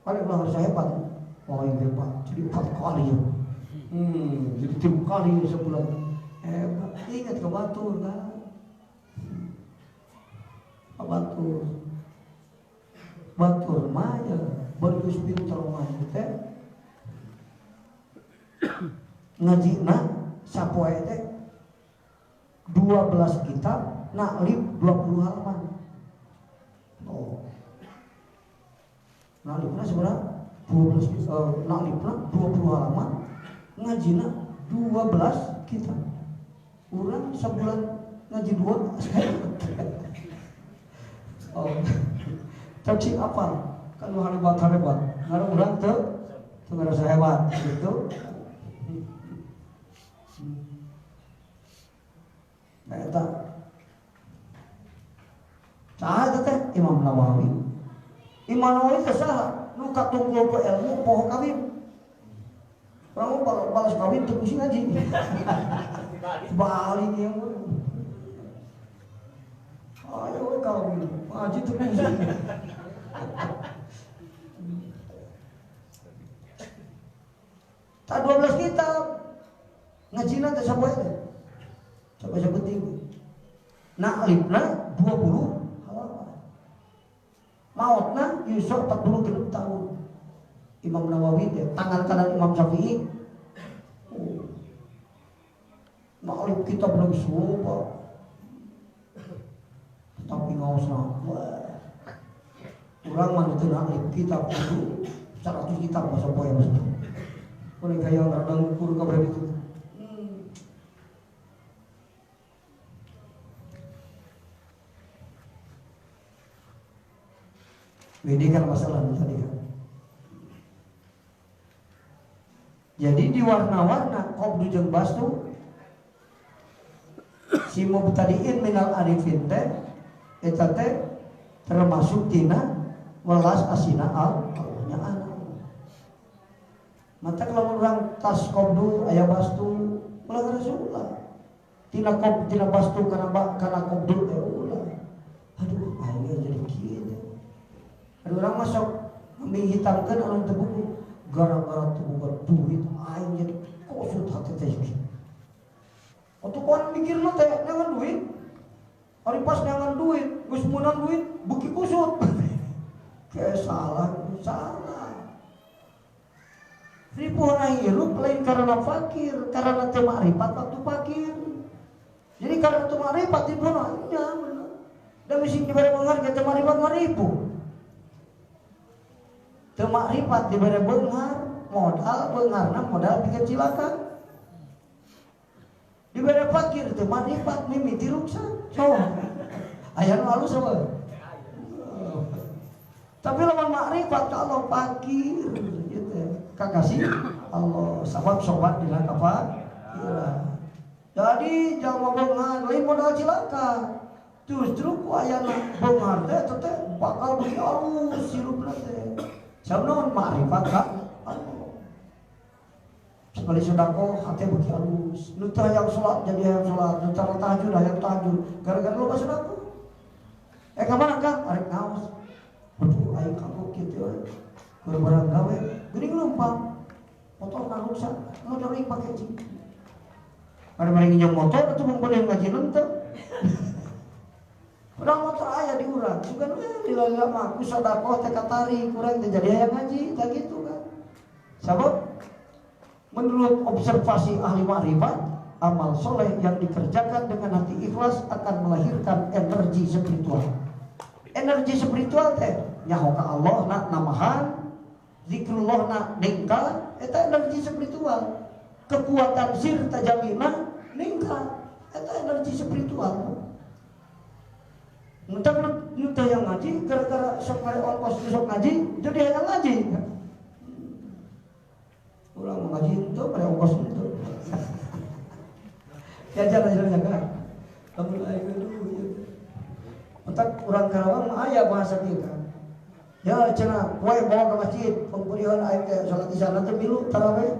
Paling ulah harus hebat. Oh, yang hebat jadi 4 kali. Jadi 3 kali sebulan. Hebat. Ingat ke batur kan. Ke batur. Batur mah ya bagus pinter mah teh. Ngajina sapoe teh 12 kitab naklib 20 halaman. Oh. Naklibna seberapa? 12 naklibna 20 halaman, ngajina 12 kitab. Urang sebulan ngaji 2. Oh. Cek apa? Kan lu hebat-hebat. Ngarang urang teu ngarasa hebat gitu. Nah, eta saha teh Imam Nawawi. Imam Nawawi teh saha? Nu katungkul ku ilmu poho kawin. Urang mah balas kawin teu pusing ngaji. Balik ya. Ayo we kawin, ngaji teu pusing. Tak 12 kitab. Ngajina teh sapoe teh. Sampai sapenting. Naklibna 20 halaman. Mautna yusuf 46 tahun. Imam Nawawi teh tangan kanan Imam Syafi'i. Oh. Naklib kitab lagi loba. Tapi ngaosna. Wah. Urang mah teu naklib kitab kudu 100 kitab masa poe mah. Kuring kaya rada ngukur kabar itu. Ini kan masalah tadi kan. Jadi di warna-warna qabdu jeung bastu si mubtadiin minal arifin teh eta teh termasuk tina welas asina Allahnya anak. Mata kalau orang tas qabdu aya bastu ulah ulah. Tina qab tina bastu kana kana qabdu teh ulah. Aduh, aing jadi kieu. Ada orang masuk menghitamkan anu teu buku gara-gara teu boga duit aing jadi kosut hati teh. Atuh kawan mikirna teh neangan duit. Ari pas neangan duit, geus meunang duit beuki kusut. Kayak salah, salah. Ripuhna hirup lain karena fakir, karena teu makrifat waktu fakir. Jadi karena teu makrifat ripuhna nya bener. Da misi dibere beunghar ge teu makrifat mah ripuh. Teu makrifat dibere beunghar, modal beungharna modal pikeun cilaka. Dibere fakir teu makrifat mimiti ruksak. So, aya nu alus apa? Tapi lamun makrifat ka Allah fakir gitu. Kakasih Allah sabab sobat dina kafakiran. Jadi jalma beunghar lain modal cilaka. Justru ku ayana beunghar teh teh bakal beuki alus hirupna teh. Sabab makrifat ka Allah. Sekali sedekah hati beuki alus. Nu teu hayang salat jadi hayang salat, nu teu tahajud hayang tahajud. Gara-gara loba sedekah. Ka mana Kang? Arek ngaos. Aduh aing kagok kieu teh. Keur barang gawe geuning leumpang. Motor na ruksak, motor aing pake cing. Ada mari nginjem motor atuh mung beuneh ngaji henteu. Urang motor aya di urang, sugan we lila-lila mah ku sedekah teh katarik, urang teh jadi hayang ngaji, tah kitu kan. Sabab menurut observasi ahli makrifat, amal soleh yang dikerjakan dengan hati ikhlas akan melahirkan energi spiritual. Energi spiritual teh nyaho ka Allah na namahan, zikrullah na ningkat, eta energi spiritual. Kekuatan sir tajalina ningkat, eta energi spiritual. Entah nu teh yang ngaji gara-gara sok mere ongkos sok ngaji jadi hayang ngaji. Urang mau ngaji henteu mere ongkos henteu. Diajar-ajar jaga. Lamun aing aduh ieu. Entak urang Karawang mah aya bahasa kieu kan. Ya cenah poe bawa ke masjid, pengkulihan aing teh salat isya teh milu tarawih.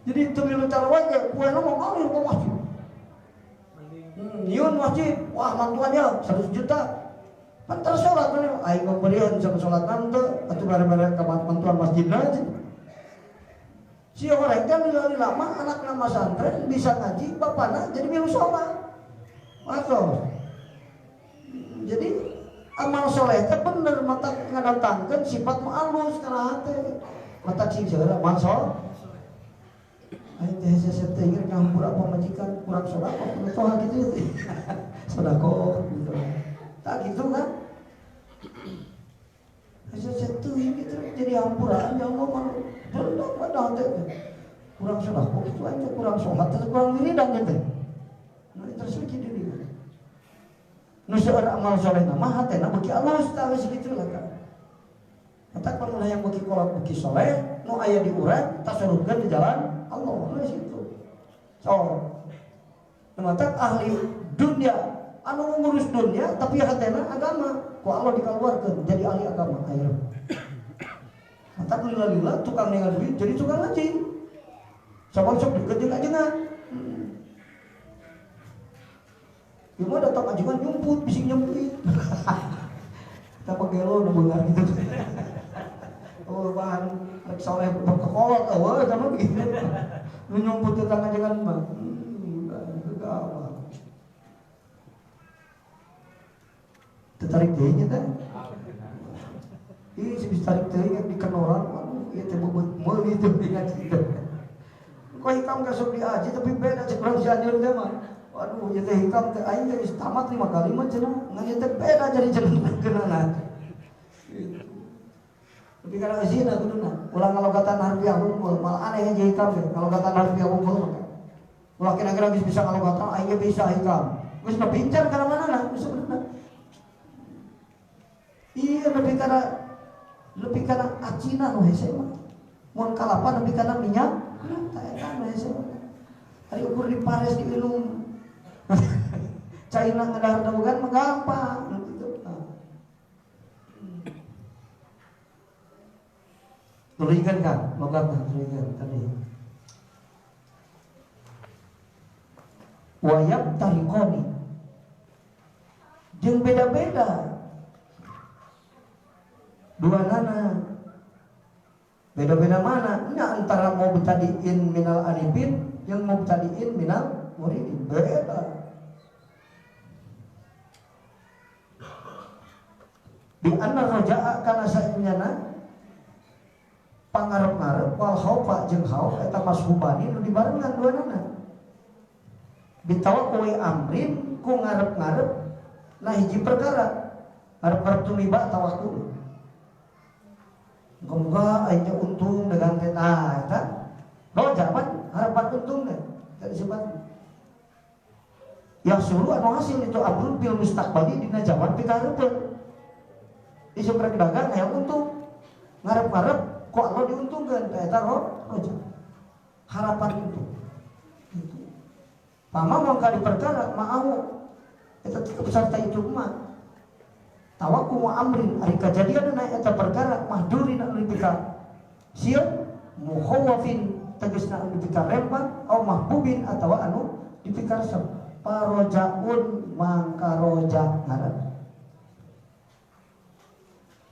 Jadi teu milu tarawih ge poe mah ngalir ke masjid. Nyieun masjid, wah mantuannya 100 juta. Pan teu salat mah aing pemberian sama salat teu atuh bare-bare ka mantuan masjidna aja. Si orang teh lila-lila mah anakna masantren bisa ngaji bapana jadi milu salat. Masuk. Jadi amal soleh teh bener mata ngadatangkeun sifat nu alus kana hate. Mata cing segala amal soleh. Aing teh hese teh ingin ngahampura pamajikan kurang sedekah kudu toha kitu teh. Sedekah gitu. Tak gitu kan? Hese teh gitu jadi hampuraan ya Allah mah dendam pada hate teh. Kurang sedekah kitu aing teh kurang salat teh kurang wiridan teh. Nah terus kieu diri. Nu seueur amal soleh mah hatena beuki alus tah geus kitu lah kan. Matak lamun hayang beuki kolot beuki soleh nu aya di urang tasorupkeun di jalan Allah geus kitu. So, nu matak ahli dunia anu ngurus dunia tapi hatena agama ku Allah dikaluarkeun jadi ahli agama akhirna. Matak lila-lila tukang ningal duit jadi tukang ngaji. Sabab sok deket jeung ajengan. Ieu mah datang ajengan nyumput, bising nyempit. Kita pegelo nu beungar gitu. Oh bahan rek soleh bekekolot eueuh eta mah gitu. Nu nyumput tentang ajengan mah. Gawat. Tertarik deui nya teh. Ih, si bisa tarik teuing dikenoran, waduh, ieu teh bebeut meuli teh ngaji teh. Kok hikam ka sok diaji tapi beda cek urang Cianjur teh mah. Waduh, ieu teh hikam teh aing teh geus tamat 5 kali mah cenah, ngan ieu teh beda jadi cenah keunana. Gitu. Tapi kana eusina kuduna, ulah ngalogatan harfiah unggul, malah aneh aja hikam teh, ngalogatan harfiah unggul mah. Ulah kira-kira geus bisa ngalogatan aing ge bisa hikam. Geus mah pincar kana manana, geus sebenarna. Iya lebih kana acina nu hese mah. Mun kalapa lebih kana minyak, tah eta nu hese mah. Ari ukur di pares diinum. Caina ngadahar dawegan mah gampang gitu. Tuluykeun kan logatna tuluykeun tadi. Wayab tariqoni jeung beda-beda dua nana beda-beda mana nya antara mubtadiin minal arifin yang mubtadiin minal muridin beda. Di anna roja'a kana saenyana pangarep-ngarep wal khaufa jeung khauf eta mashubani nu dibarengan dua nana bitawakkuli amrin ku ngarep-ngarep nah hiji perkara ngarep-ngarep tumiba tawakkul. Muga-muga aing untung dagang teh tah eta. Roja pan harapan untung teh tadi disebut. Yang suruh anu hasil itu amrun bil mustaqbali dina zaman pikahareupeun. Isuk rek dagang aya untung. Ngarep-ngarep kok Allah diuntungkeun teh eta roja. Harapan untung. Gitu. Pama mangka di perkara ma'ahu eta tetep sarta itu mah. Tawakkul wa amrin ari kajadian na eta perkara mahdurin anu dipika sieun mukhawafin tegasna anu dipika rempang au mahbubin atawa anu dipika resep parojaun mangka roja ngaran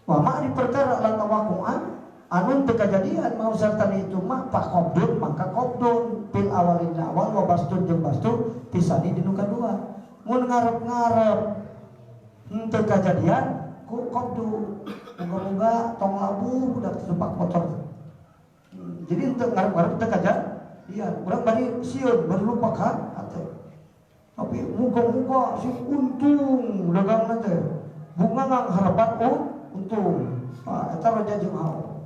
wa ma di perkara lan tawakkuan anu teu kajadian mau sarta itu mah pakobdun mangka kobdun fil awalin awal wa bastun jeung bastu pisani dinu kadua mun ngarep-ngarep henteu kajadian ku kobdu muga-muga tong labuh udah terjebak motor. Jadi henteu ngarep-ngarep teu kajadian urang bari sieun bari lupa ka hate. Tapi muga-muga sing untung dagangna teh bunga ngaharapan untung. Ah eta roja jeung hao.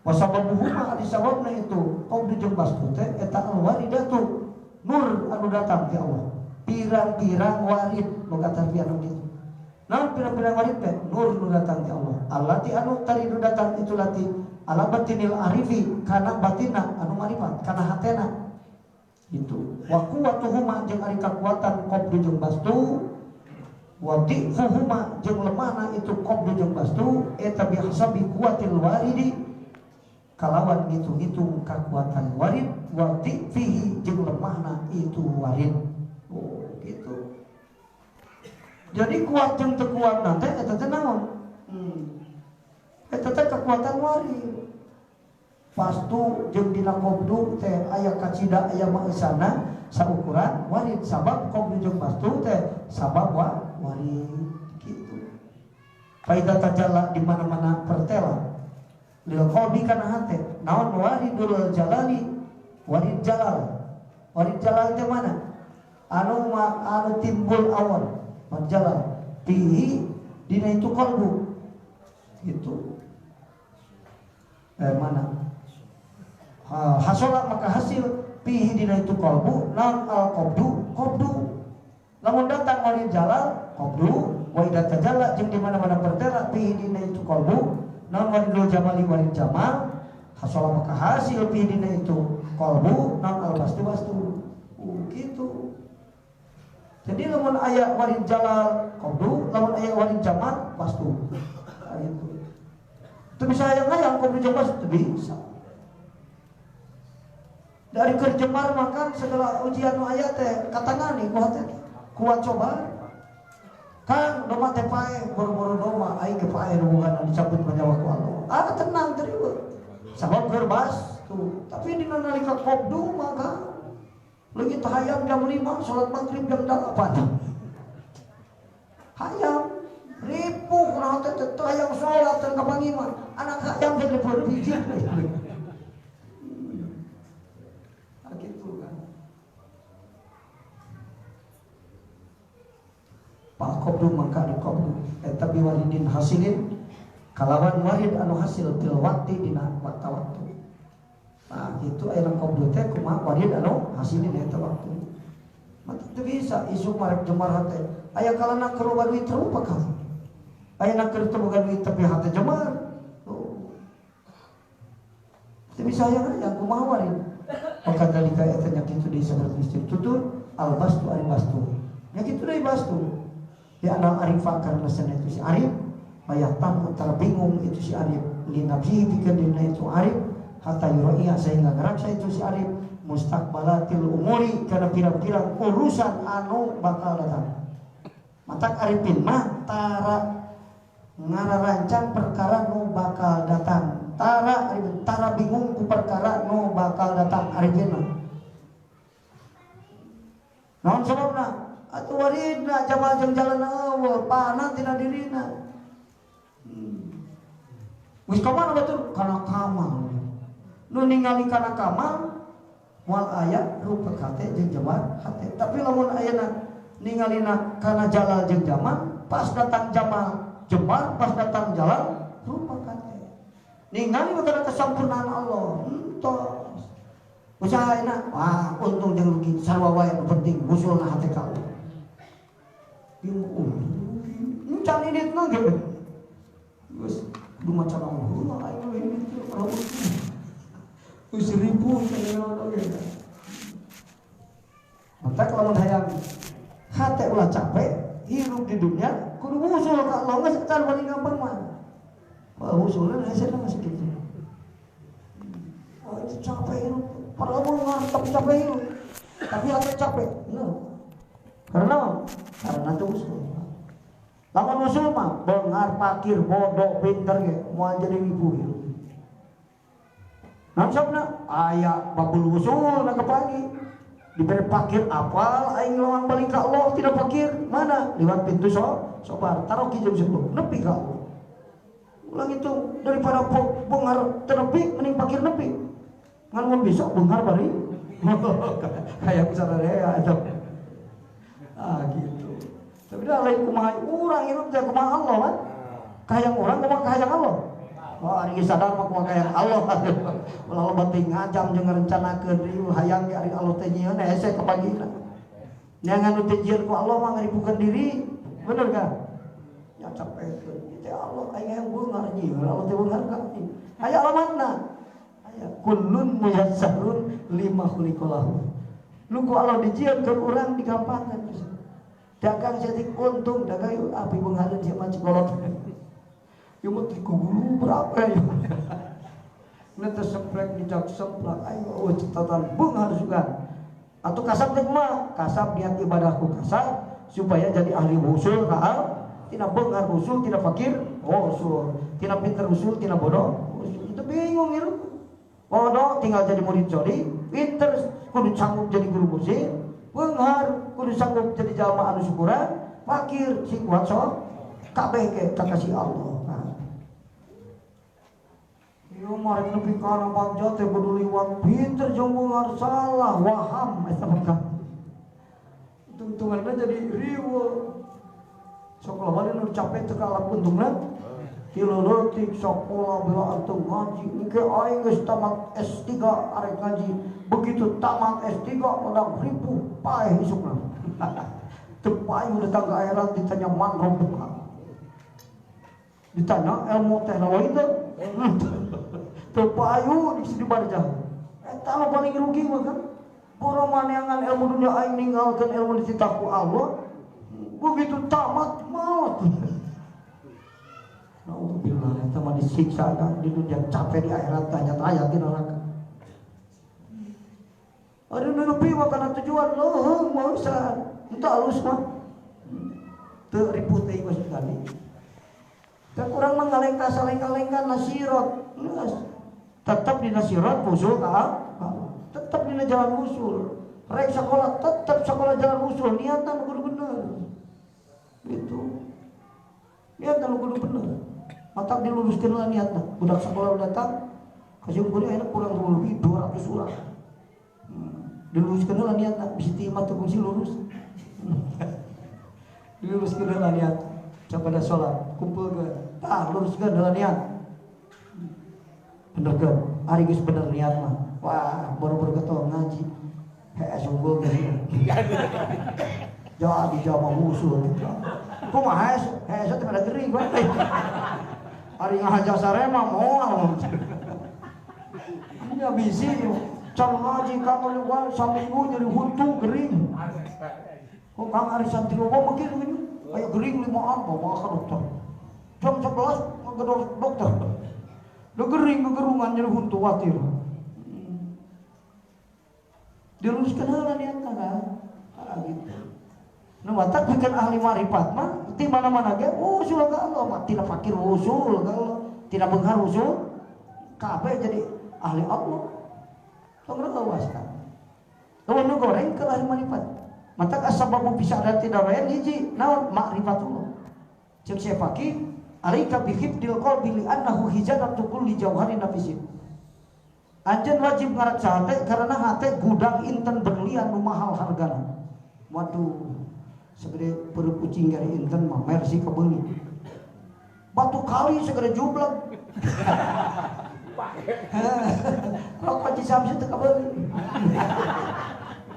Wa sababuhuma ari sababna itu kobdu jeung bastu teh eta alwaridatu nur anu datang ti Allah. Pirang-pirang warid logat harfiah nu kitu. Naon pirang-pirang warid teh nur nu datang ti Allah. Allati anu tadi nu datang itu lati ala batinil arifi kana batina anu marifat kana hatena. Itu wa quwwatuhuma jeung ari kakuatan qabdu jeung bastu wa dhifuhuma jeung lemahna itu qabdu jeung bastu eta bihasabi quwwatil waridi kalawan ngitung-ngitung kakuatan warid wa dhifihi jeung lemahna itu warid. Oh gitu. Jadi kuat jeung teu kuat nanti eta teh naon? Eta teh kekuatan warid. Pastu jeung dina qabdu teh aya kacida aya maesana saukuran warid sabab qabdu jeung pastu teh sabab warid gitu. Faida tajalla di mana-mana pertela lil qalbi kana hate naon waridul jalali warid jalal. Warid jalal teh mana? Anu anu timbul awan berjalan pihi dina itu kalbu gitu. Mana hasola maka hasil pihi dina itu kalbu naon al qabdu qabdu lamun datang warid jalal qabdu wa idza tajalla jeung di mana-mana pertela pihi dina itu kalbu naon waridul jamali warid jamal hasola maka hasil pihi dina itu kalbu naon al bastu bastu gitu. Jadi lamun aya warid jalal qabdu, lamun aya warid jamal bastu. Gitu. Teu bisa hayang-hayang qabdu jeung bastu teu bisa. Dari keur jemar makan segala ujian nu aya teh katangani ku hate kuat coba. Kang doma teh paeh boro-boro doma aing ge paeh hubungan dicabut manyawa ku Allah. Ah tenang terima. Sabab keur bastu. Tapi dina nalika qabdu maka leungit hayam jam 5 salat maghrib jam 8. Hayam ripuh kunaon teh teu hayang salat teu kapanggih mah. Anak hayam teh ripuh hiji. Gitu kan. Pak qabdu mangka di qabdu eta biwaridin hasilin kalawan warid anu hasil fil waqti dina waktu-waktu. Nah gitu aya qabdu teh kumaha warid anu hasilin eta waktu. Mata teu bisa isuk marek jemar hate. Aya kalana keur loba duit rupa ka. Aya keur teu boga duit tapi hate jemar. Teu bisa hayang kumaha warid. Maka dalika eta nya kitu deui saperti istri tutur al bastu ari bastu. Nya kitu deui bastu. Ya anal arifa karena sana itu si arif bayah tamu terbingung itu si arif li nafsihi pikeun dina itu arif hatta yuraiya sehingga ngeraksa itu si arif mustaqbalatil umuri kana pirang-pirang urusan anu bakal datang. Matak arifin mah tara ngararancang perkara nu bakal datang. Tara arifin tara bingung ku perkara nu bakal datang arifin mah. Naon sababna? Atuh waridna jamal jeung jalan eueuh panan tina dirina. Geus ka mana batur? Kana kamal. Nu ningali kana kamal moal aya rupa hate jeung jamal hate. Tapi lamun ayeuna ningalina kana jalal jeung jamal, pas datang jamal jemar, pas datang jalal rupa hate. Ningali kana kesampurnaan Allah. Entos. Usaha ayeuna, wah untung jeung rugi sarua wae nu penting usulna hate ka Allah. Encan inditna ge. Geus kudu maca Allah aing mah indit teh. Geus ribu cenah oge. Maka lamun hayang hate ulah capek hirup di dunia kudu usul ka Allah geus can paling gampang mah. Wah usulna hasilna masih kitu. Oh itu capek hirup. Padahal mah ngarep capek hirup. Tapi hate capek. Bener. Karena itu usul. Lamun usul mah bengar pakir bodoh pinter ge moal jadi ibu hirup. Naon sabna aya babul usul na kepagi. Diberi pakir apal aing lawang balik ka Allah tidak pakir mana lewat pintu sobar taruh jeung sebelum nepi ka Allah. Ulang itu daripada bengar tenepi mending pakir nepi. Ngan mun bisa bengar bari kayak sararea eta. Ah gitu. Tapi dah lain kumaha urang hirup teh kumaha Allah kan? Kahayang urang kumaha kahayang Allah. Wah ari sadar mah kumaha kahayang Allah. Ulah loba teh ngajam jeung ngarencanakeun riuh hayang ge ari Allah teh nyieun hese kapagina. Neangan nu teh nyieun ku Allah mah ngaripukeun diri. Bener kan? Ya capekeun teh Allah aing hayang beungar nyieun Allah teh beungar ka. Aya alamatna. Aya kullun muyassarun lima khuliqalahu. Nu ku Allah dijieun keur urang digampangkeun. Dagang jadi untung, dagang yuk api benghareun siapa cikolot. Ieu mah guru berapa ya? Nanti semprek dijak semplak, ayo oh, catatan benghar juga. Atau kasab teh kumaha? Kasab niat ibadahku kasab supaya jadi ahli usul ka tina benghar usul, tina fakir usul, tina pinter usul, tina bodoh usul. Itu bingung hirup. Bodoh tinggal jadi murid soli, pinter kudu sanggup jadi guru musik. Benghar kudu sanggup jadi jalma anu syukuran, fakir sing kuat sok kabeh ge kakasih Allah. Nah. Ieu mah rek nepi kana bagja teh kudu liwat pinter jeung benghar salah waham eta mah. Tungtunganna jadi riweuh. Sok loba nu capek teu kalap untungna. Tilu leutik sakola bela antum ngaji engke aing geus tamat S3 arek ngaji begitu tamat S3 modal ribu paeh isukna. Teu paeh datang ke akhirat ditanya man rabbuka. Ditanya ilmu teknologi teu. Teu payu di barjah. Eta nu paling rugi mah kan. Boro maneangan ilmu dunia aing ninggalkeun ilmu dititah ku Allah. Begitu tamat maut. Nauzubillah eta mah disiksa kan di dunia capek di akhirat tanya aya di neraka. Ari nu nepi mah kana tujuan leuheung mah usaha. Henteu alus mah. Teu riput deui maksud tadi. Teu kurang mah ngalengkah salengkah-lengkah nasirot. Geus. Tetep dina sirat usul ka Allah. Tetep dina jalan usul. Rek sekolah tetep sekolah jalan usul, niatan kudu bener. Gitu. Niatan kudu bener. Matak diluruskeun lah niatna. Budak sekolah datang kasih kuliah enak kurang lebih 200 urang. Diluruskeun lah niatna, bisi ti imah teu kungsi lurus. Diluruskeun lah niat. Pada sholat, kumpulkeun. Tah luruskeun lah niat. Benerkeun, ari geus bener niat mah. Wah, baru-baru ketemu ngaji. Hees unggul geus. Jadi jama musuh gitu. Kumaha hees? Hees teh pada gering wae. Ari ngahaja sarema moal. Nya bisi can ngaji kang wae saminggu jadi huntu gering. Kok kang ari santri loba mah kieu gini. Aya gering 5an bawa ka dokter. Jam 11 ngegedor dokter. Lu gering kegerungan jadi huntu watir. Diluruskan heula niatna kan. Ah gitu. Nu matak bikin ahli marifat mah di mana-mana ge usul ka Allah mah tina fakir usul ka Allah, tina beunghar usul kabeh jadi ahli Allah. Tong reuwas kan. Lamun nu goreng ke ahli marifat. Matak asbabu bisa ada tidak lain hiji naon ma'rifatullah. Ceuk Syekh Faqih alaika bi hifdil qalbi li annahu hizanatu kulli jauharin nafisin. Anjeun wajib ngaraksa hate karena hate gudang inten berlian nu mahal hargana. Waduh, segede perut kucing dari inten mah mercy kebeuli. Batu kali segede jublag. Rokok Cisamsi teu kabeuli.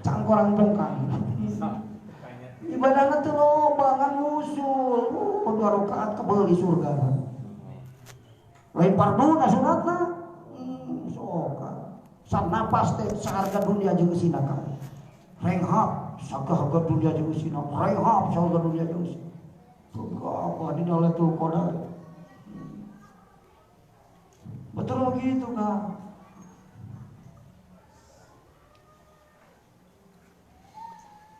Cangkorang bongkang. Ibadahna teu loba ngan usul. Dua rakaat kebeuli surga. Lain farduna sunatna. Sok. Sanapas teh saharga dunia jeung eusina kabeh. Renghap saharga dunia jeung eusina, renghap saharga dunia jeung eusina. Apa dina Lailatul Qadar. Betul begitu kan?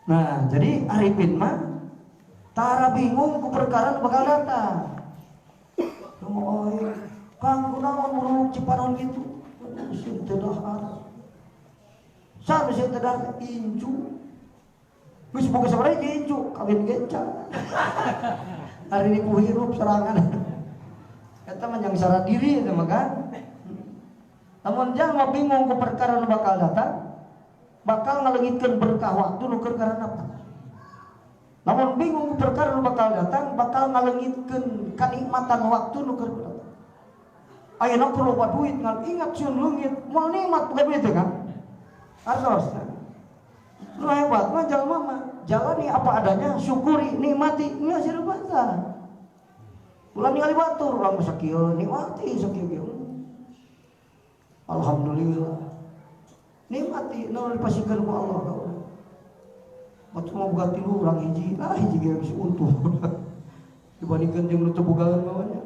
Nah, jadi arifin mah tara bingung ku perkara nu bakal datang. Oh, Kang kunaon muruk cipanon gitu. Sieun teu dahar. Saha sieun teu dahar incu. Geus boga sabaraha incu kawin genca. Hari ini ku hirup serangan. Eta mah nyangsara diri eta mah kan. Lamun jalma bingung ku perkara nu bakal datang, bakal ngaleungitkeun berkah waktu nu keur karanapa. Lamun bingung ku perkara nu bakal datang, bakal ngaleungitkeun kanikmatan waktu nu keur datang. Ayeuna perlu loba duit ngan ingat sieun leungit, moal nikmat boga duit teh kan. Artos. Nu hebat mah jalma mah jalani apa adanya, syukuri, nikmati, geus hirup tah. Ulah ningali batur, urang mah sakieu nikmati sakieu ge. Alhamdulillah. Nikmati naon dipasihkeun ku Allah ka urang. Batur mah boga tilu urang hiji, ah hiji ge geus untung. Dibandingkeun jeung nu teu bogaeun mah nya.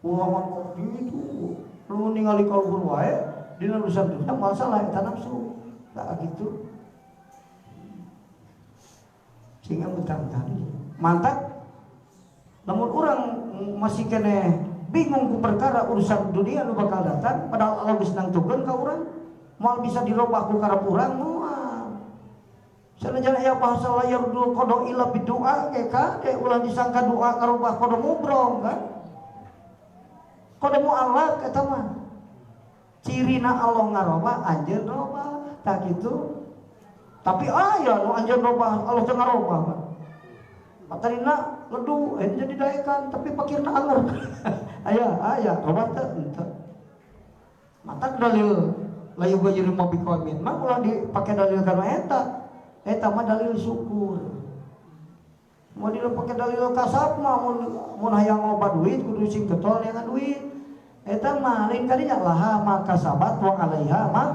Urang mah gitu. Lu ningali ka luhur wae dina urusan dunia moal salah eta nafsu. Tah gitu. Sehingga mentang-mentang mantap. Namun orang masih kene bingung ku perkara urusan dunia nu bakal datang, padahal Allah geus nangtukeun ka urang, moal bisa dirobah ku karep urang moal. Sanajan aya bahasa la yardul qada illa bidu'a ge ka, ulah disangka doa ngarobah qada mubrom kan. Qada muallaq eta mah. Cirina Allah ngarobah anjeun robah, tah kitu. Tapi aya nu anjeun robah Allah teu ngarobah mah. Katarina ledu jadi daekan tapi pakirna anger. Aya aya robah teu henteu. Matak dalil la yughayyiru ma biqaumin mah ulah dipake dalil kana eta. Eta mah dalil syukur. Mun dipake dalil kasab mah mun hayang loba duit kudu sing getol neangan duit. Eta mah lain kadinya laha ma kasabat wa alaiha ma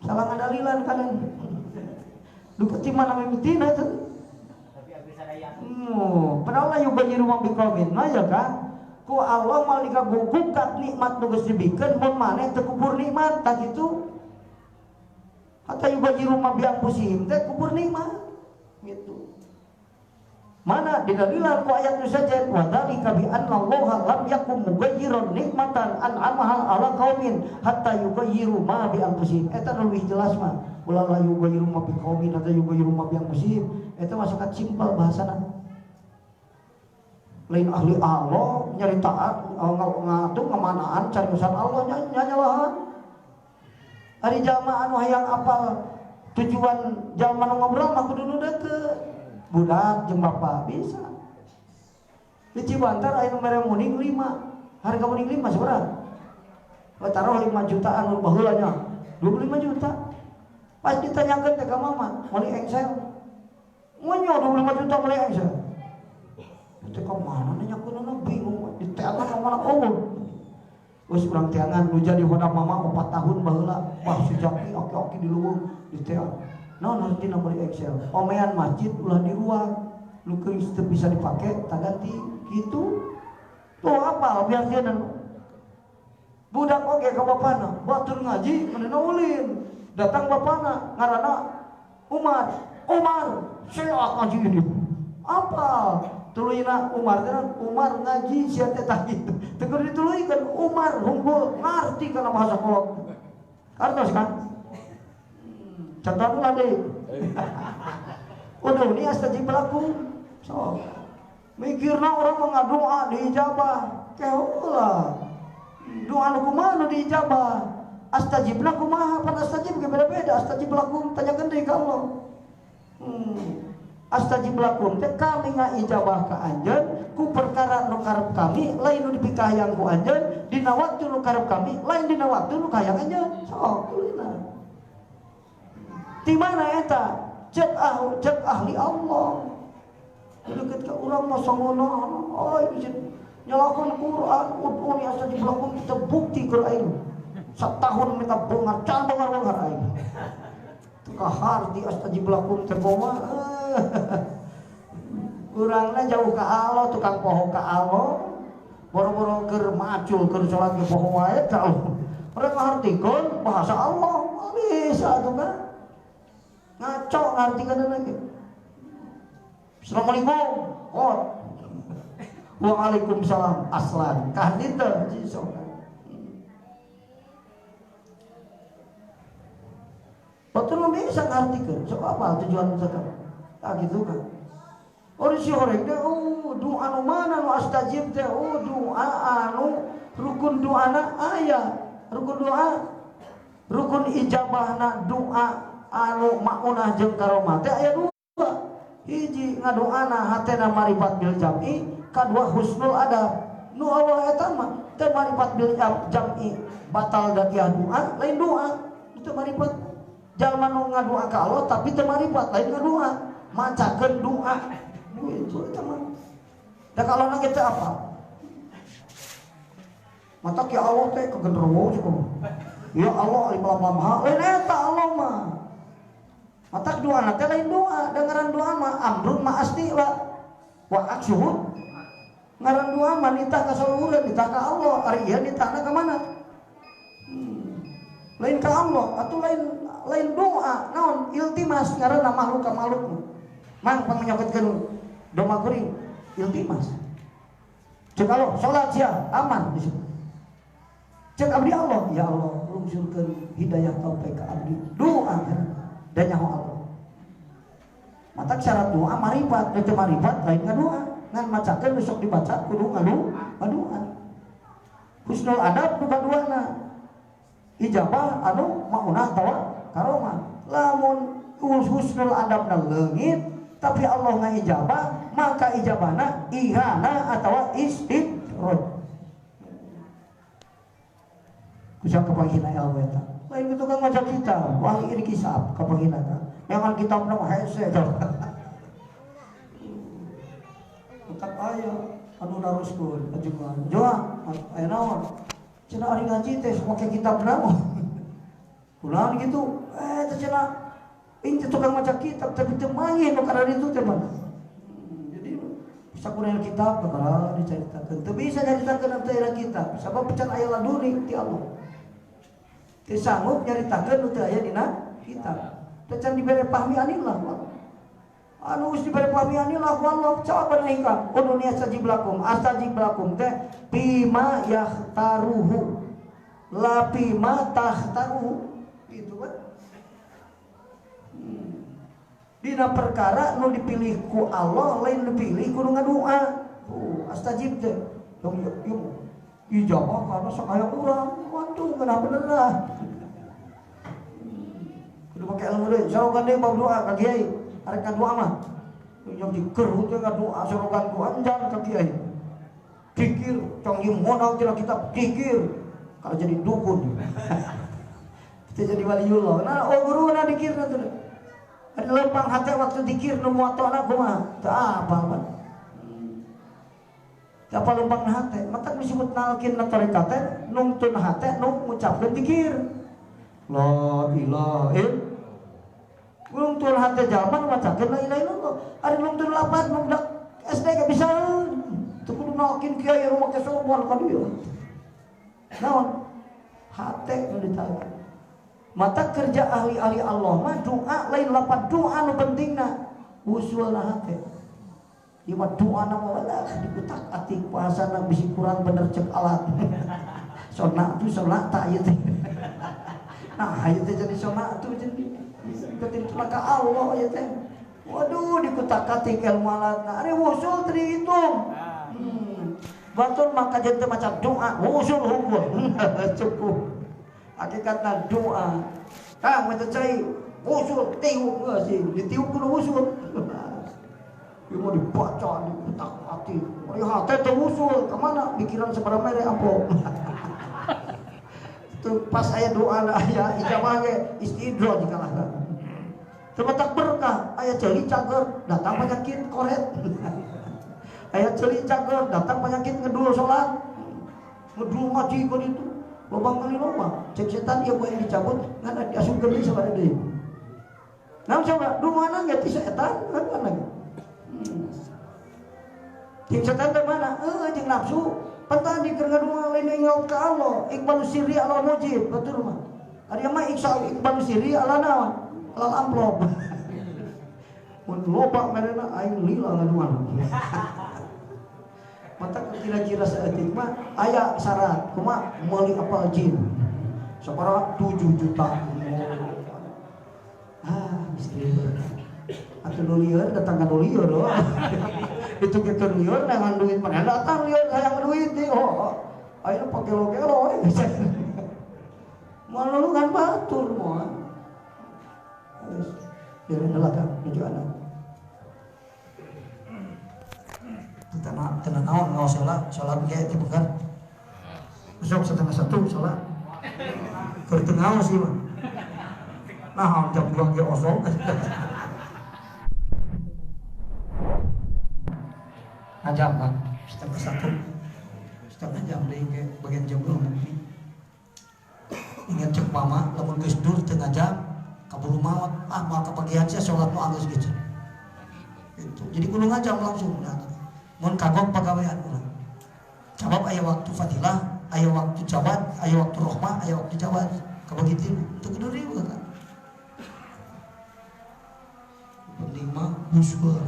salah ngadalilan kalian. Duka ti mana mimitina eta. Padahal la yughayyiru ma biqaumin mah ya kan. Ku Allah mal dikagugukat nikmat nu geus dibikeun mun maneh teu kubur nikmat tah kitu. Hatta yughayyiru ma bi anfusihim teh kubur nikmat gitu. Mana didalilan ku ayat nu sajen wa dzalika bi anna Allaha lam yakum mughayyiran nikmatan an'amaha ala qaumin hatta yughayyiru ma bi anfusihim. Eta nu leuwih jelas mah ulah la yughayyiru ma bi qaumin hatta yughayyiru ma bi anfusihim. Eta mah sangat simpel bahasana. Lain ahli Allah nyaritaan ngatung ngamanaan cariusan Allah nyanyalahan. Ari jalma anu hayang apal tujuan jalma nu ngobrol mah kudu nu deukeut. Budak jeung bapak bisa. Di Cibantar aya nu mere muning 5. Harga muning 5 sabaraha? We taruh 5 jutaan nu baheula nya. 25 juta. Pas ditanyakeun teh ka mama, meuli engsel. Munyo 25 juta meuli engsel. Teh ka mana nanyakeunna bingung, diteangan ka mana eueuh. Geus urang teangan nu jadi hodam mama 4 tahun baheula, wah si Jaki oke-oke di leuweung diteang. Naon hartina meuli engsel? Omean masjid ulah diruang, nu geus teu bisa dipake taganti kitu. Tuh apal biar budak oge ka bapana, batur ngaji manehna ulin. Datang bapana ngaranna Umar. Umar, saya ngaji ini. Apal? Tuluyna Umar teh Umar ngaji sia teh tah kitu. Teu kudu dituluykeun Umar hungkul ngarti kana bahasa kolot. Kartos kan? Contoh ulah deui. Waduh, ini astajib lakum. So, mikirna orang mah ngadoa diijabah. Kehola. Doa nu kumaha nu diijabah? Astajibna kumaha? Pan astajib ge beda-beda. Astajib lakum tanyakeun deui ka Allah. Astajib lakum teh kami ngaijabah ka anjeun ku perkara nu karep kami lain nu dipikahayang ku anjeun dina waktu nu karep kami lain dina waktu nu kahayang anjeun. Sok tuluyna. Di mana eta? Cek ahli Allah. Deket ka urang mah sangono, oh izin nyalakan Quran, ud'uni astajib lakum kita bukti keur aing. Satahun minta bongar, can bongar-bongar aing. Teu kaharti astajib lakum teh kumaha. Urangna jauh ka Allah, tukang poho ka Allah. Boro-boro keur macul keur salat ge poho wae ka Allah. Mereka ngartikeun bahasa Allah, bisa atuh kan. Ngaco ngartikeun lagi. Assalamualaikum. Oh. Waalaikumsalam aslan. Kah ditu sok. Batur mah bisa ngartikeun. Sok apa tujuan zakat? Tah kitu kan. Oh si horeng teh oh doa anu mana nu astajib teh oh doa anu rukun doana aya. Rukun doa rukun ijabahna doa anu maunah jeung karomah teh aya dua. Hiji ngadoana hatena maribat bil jam'i, kadua husnul adab. Nu Allah eta mah teu maribat bil jam'i, batal da dia doa, lain doa. Teu maribat. Jalma nu ngadoa ka Allah tapi teu maribat, lain ngadoa, macakeun doa. Itu eta mah. Da ka Allah ge teu apa? Mata ki Allah teh kagenderuwo cukup. Ya Allah alif lam ha, lain eta Allah mah. Mata doa nanti lain doa, dengaran doa mah amrun ma astila wa aksuhud. Ngaran doa mah nitah ka saluhureun, nitah ka Allah, ari ieu nitahna ka mana? Lain ka Allah atau lain doa, naon iltimas ngaranna makhluk ka makhluk. Mang pangmenyoketkeun doma kuring iltimas. Cek Allah salat sia aman di situ. Cek abdi Allah, ya Allah lungsurkeun hidayah taufik ka abdi. Doa kan dan nyaho Allah. Mata syarat doa maribat, teu maribat lain ngadoa. Ngan macakeun nu sok dibaca kudu ngadoa. Husnul adab nu kaduana. Ijabah anu maunah tawa karomah. Lamun husnul adabna leungit tapi Allah ngaijabah, maka ijabahna ihana atawa istidraj. Kusa kapanghina ilmu eta. Lain kitu kan maca kitab, wah ini kisah kapanghina ka. Jangan kitab nu hese. Tetap aya anu naruskeun ajengan. Joa aya naon? Cenah ari ngaji teh make kitab naon? Kunaon kitu? Teh cenah ini tukang maca kitab tapi teu mangin nu kana ditu teh mah. Jadi Sakurang kitab bakal diceritakeun. Teu bisa nyaritakeun teu aya kitab, sabab can aya laduni ti Allah. Teu sanggup nyaritakeun nu teu aya dina kitab. Teu can dibere pahmi anillah wallah. Anu geus dibere pahmi anillah wallah jawaban hikam. Uduni astajib lakum, astajib lakum teh bima yahtaruhu. La bima tahtaruhu. Gitu kan. Dina perkara nu dipilih ku Allah lain dipilih ku nu ngadua. Astajib teh. Yung ijabah karena sok aya urang. Waduh, kenapa bener lah. Kudu make ilmu deui. Sorogan deui bab doa ka kiai. Arek ngadoa mah. Yang dikerut teh ngadoa sorogan doa enjang ka kiai. Dikir, cong ieu modal tina kitab dikir. Kalau jadi dukun. Kita jadi waliullah. Nah, oh guru na dikirna tuh. Ada lempang hati waktu dikir nu muatona kumaha? Teu apal pan. Teu apal lempang hati. Mata disebut nalkin na tarekat teh nungtun hate nu ngucapkeun dikir. La ilaha illallah. Nungtun hate jalma nu macakeun la ilaha illallah. Ari nungtun lapat nu budak SD ge bisa. Teu kudu nalkin kiai nu make sorban ka dieu. Naon? Hate nu ditalkin. Mata kerja ahli-ahli Allah mah doa lain lapat doa nu pentingna usulna hate. Ieu mah doa na mah lah dikutak-atik bahasana bisi kurang bener cek alat. Sona tu sona tak ieu teh. Nah, ieu teh jadi sona tu jadi ketin ka Allah ieu teh. Waduh dikutak-atik ilmu alatna. Ari usul teu dihitung. Batur maka jadi macam doa usul hukum. Cukup. Hakikatna doa. Kang macam cai usul tiup geus sih, ditiup kudu usul. Ieu mau dibaca dikutak-atik. Ari hate teu usul, ka mana pikiran sabaraha mere amplop. Itu pas aya doa aya ijabah ge istidroj kalahkan. Teu matak berkah, aya ceuli cager datang penyakit koret. Aya ceuli cager datang penyakit ngedul salat. Ngedul ngaji ka ditu. Lobang kali loba, cek setan ieu yang dicabut ngan diasupkeun deui sabada deui. Naon coba dumana ge ti setan kan mana ge. Jeung setan teh mana? Heuh jeung nafsu. Pan tadi keur ngadua lain ingat ka Allah, iqbalu sirri ala mujib, batur mah. Ari mah iqbalu sirri ala naon? Ala amplop. Mun loba merena aing lila ngadua. Mata kira-kira saeutik mah aya syarat kumaha meuli apal jin sabaraha 7 juta. Ah miskin atuh nu lieur datang ka nu lieur oh. Ditukeun lieur nangan duit mana datang lieur hayang duit deui oh. Ayeuna pagelo-gelo we. Moal nulungan batur moal. Geus biarin heula kan nuju anak. Tenang naon ngaos sholat, sholat ge teh bukan. Besok 12:30 sholat. Keur teu ngaos ieu mah. Nah, jam 2 ge osok. Ngajam kan 12:30. Setengah jam deui ge bagian jam 2. Ingat cek mama lamun geus dur teu ngajam kaburu maot. Ah moal kabagian sia sholat nu anggeus geus. Gitu. Jadi kudu ngajam langsung. Nah, mun kagok pagawean urang. Jawab aya waktu fadilah, aya waktu jawab, aya waktu rohmah, aya waktu jawab. Kabagi tilu, teu kudu riweuh kan. Penting mah usul.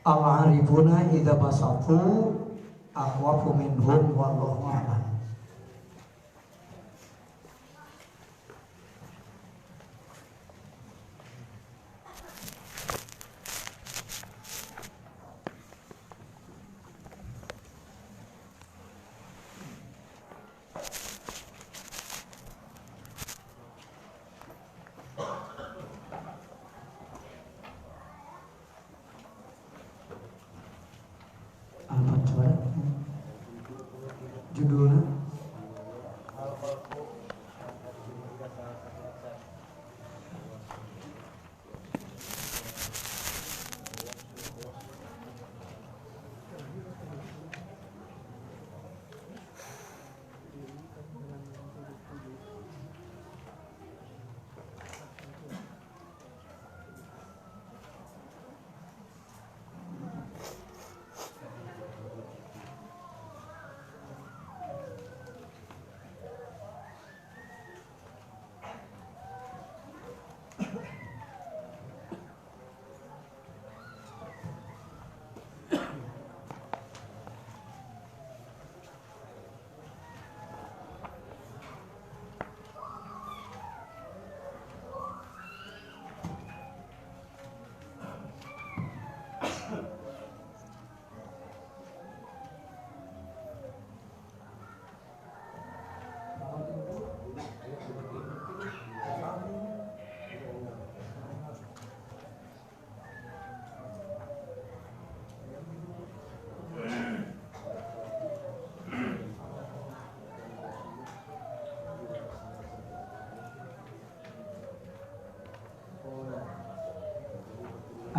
Al-arifuna idza basatu akhwafu minhum wallahu a'lam. Judulnya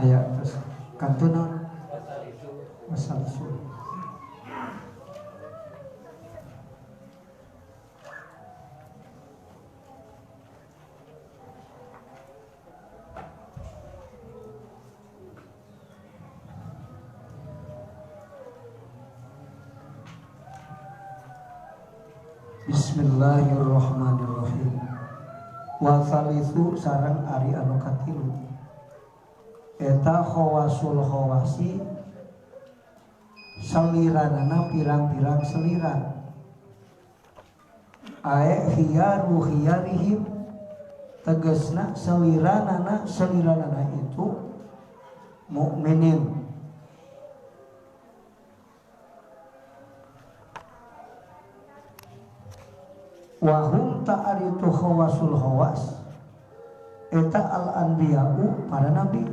ayat terus kantuna wasalisu. Bismillahirrahmanirrahim. Wasalisu sareng ari anu katilu eta khawasul khawasi seliranana pirang-pirang seliran ae khiyaru khiyarihim tegesna seliranana seliranana itu mukminin. Wahum ta'aritu khawasul khawas eta al anbiya'u para nabi.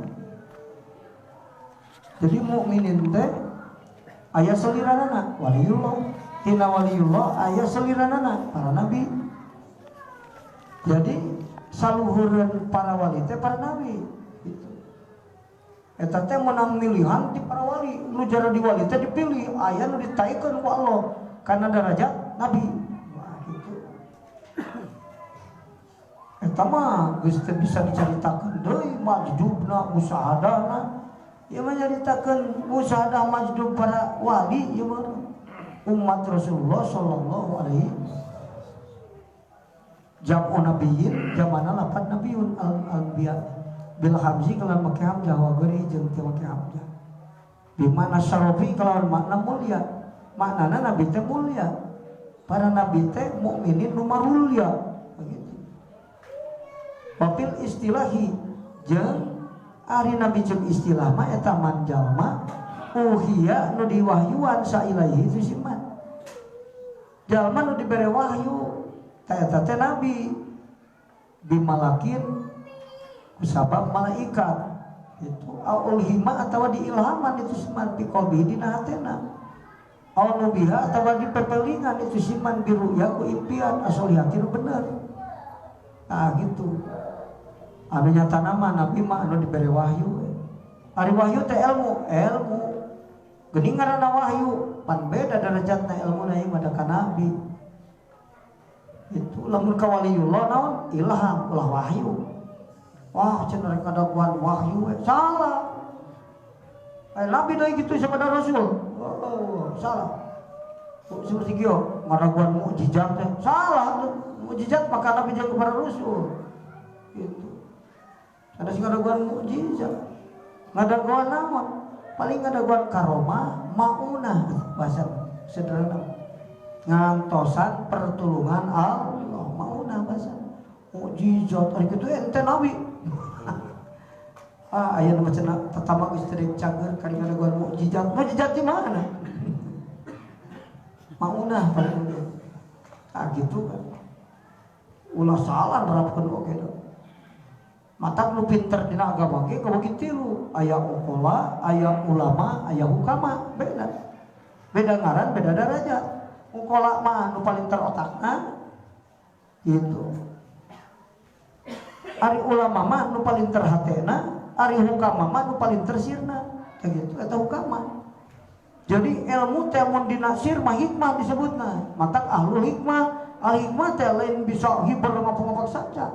Jadi mukminin teh aya seliranana waliullah, tina waliullah aya seliranana para nabi. Jadi saluhureun para wali teh para nabi gitu. Eta teh menang milihan ti para wali, nu jara di wali teh dipilih, aya nu ditaikeun ku Allah karena derajat nabi. Wah gitu. Eta mah geus teu bisa dicaritakeun deui majdubna musahadana. Ieu mah nyaritakeun musahadah majdub para wali ieu mah umat Rasulullah sallallahu alaihi jam'u nabiyyin jamana lapan nabiyun al anbiya bil hamzi kalawan make hamzah wa ghairi jeung teu make hamzah bi makna syarafi kalawan makna mulia, maknana nabi teh mulia, para nabi teh mukminin nu marulya begitu. Wafil istilahi jeung ari nabi jeung istilah mah eta man jalma uhiya nu diwahyuan sailaihi itu siman jalma nu dibere wahyu ta eta teh nabi bimalakin kusabab malaikat itu au ulhima atawa diilhaman itu siman bi qalbi dina hatena au nubiha atawa dipepelingan itu siman biruya ku impian asolihatin bener. Nah gitu. Anu nyata nama nabi mah anu diberi wahyu. Ari wahyu teh ilmu, ilmu. Geuning ngaranna wahyu, pan beda derajatna ilmuna ieu mah da ka nabi. Itu lamun ka waliullah naon? Ilham, ulah wahyu. Wah, cenah rek ngadaguan wahyu we. Salah. Nabi deui kitu sapada rasul. Oh, salah. Seperti kieu ngadaguan mukjizat teh. Salah tuh. Mukjizat maka nabi jeung kepada rasul. Gitu. Ada sing ngadaguan mukjizat. Ngadaguan naon? Paling ngadaguan karomah maunah bahasa sederhana. Ngantosan pertulungan Allah maunah bahasa. Mukjizat ari kitu ente nabi. Ah aya nu macenah tatama geus teu cager kali ngadaguan mukjizat. Mukjizat di mana? Maunah paling oge. Ah gitu kan. Ulah salah nerapkeun oge da. Matak nu pinter dina agama ge kabagi tilu, aya uqala, aya ulama, aya hukama, beda. Beda ngaran, beda derajat. Uqala mah nu paling terotakna gitu. Ari ulama mah nu paling terhatena, ari hukama mah nu paling tersirna. Tah gitu eta hukama. Jadi ilmu teh mun dina sir mah hikmah disebutna. Matak ahlul hikmah, ahli hikmah teh lain bisa hiber ngapa-ngapa saja.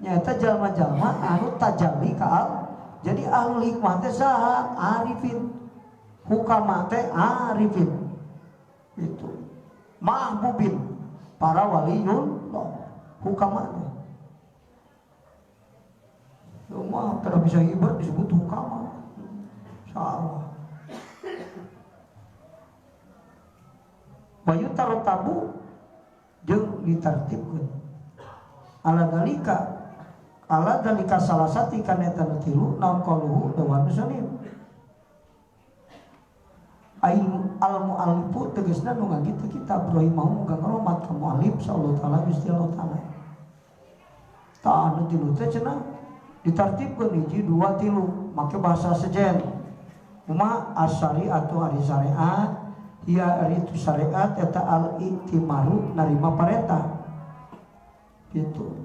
Nyata jalma-jalma anu tajalli ka Allah. Jadi ahlul hikmah teh saha? Arifin. Hukama teh arifin. Itu. Mahbubin, para waliullah. Hukama teh. Cuma tidak bisa hiber disebut hukama. Salah. Bayu tarotabu jeung ditartibkeun. Ala dalika ala dalika salasati kana eta nu tilu naon qaluhu dawan musannif. Ail al muallifu tegasna nu ngagit kitab rahimahu muga ngarohmat ka muallif sallallahu taala Gusti Allah taala. Tah anu tilu teh cenah ditartibkeun hiji dua tilu make bahasa sejen. Kumaha asyariatu ari syariat ya ari itu syariat eta al iktimaru narima parentah. Gitu.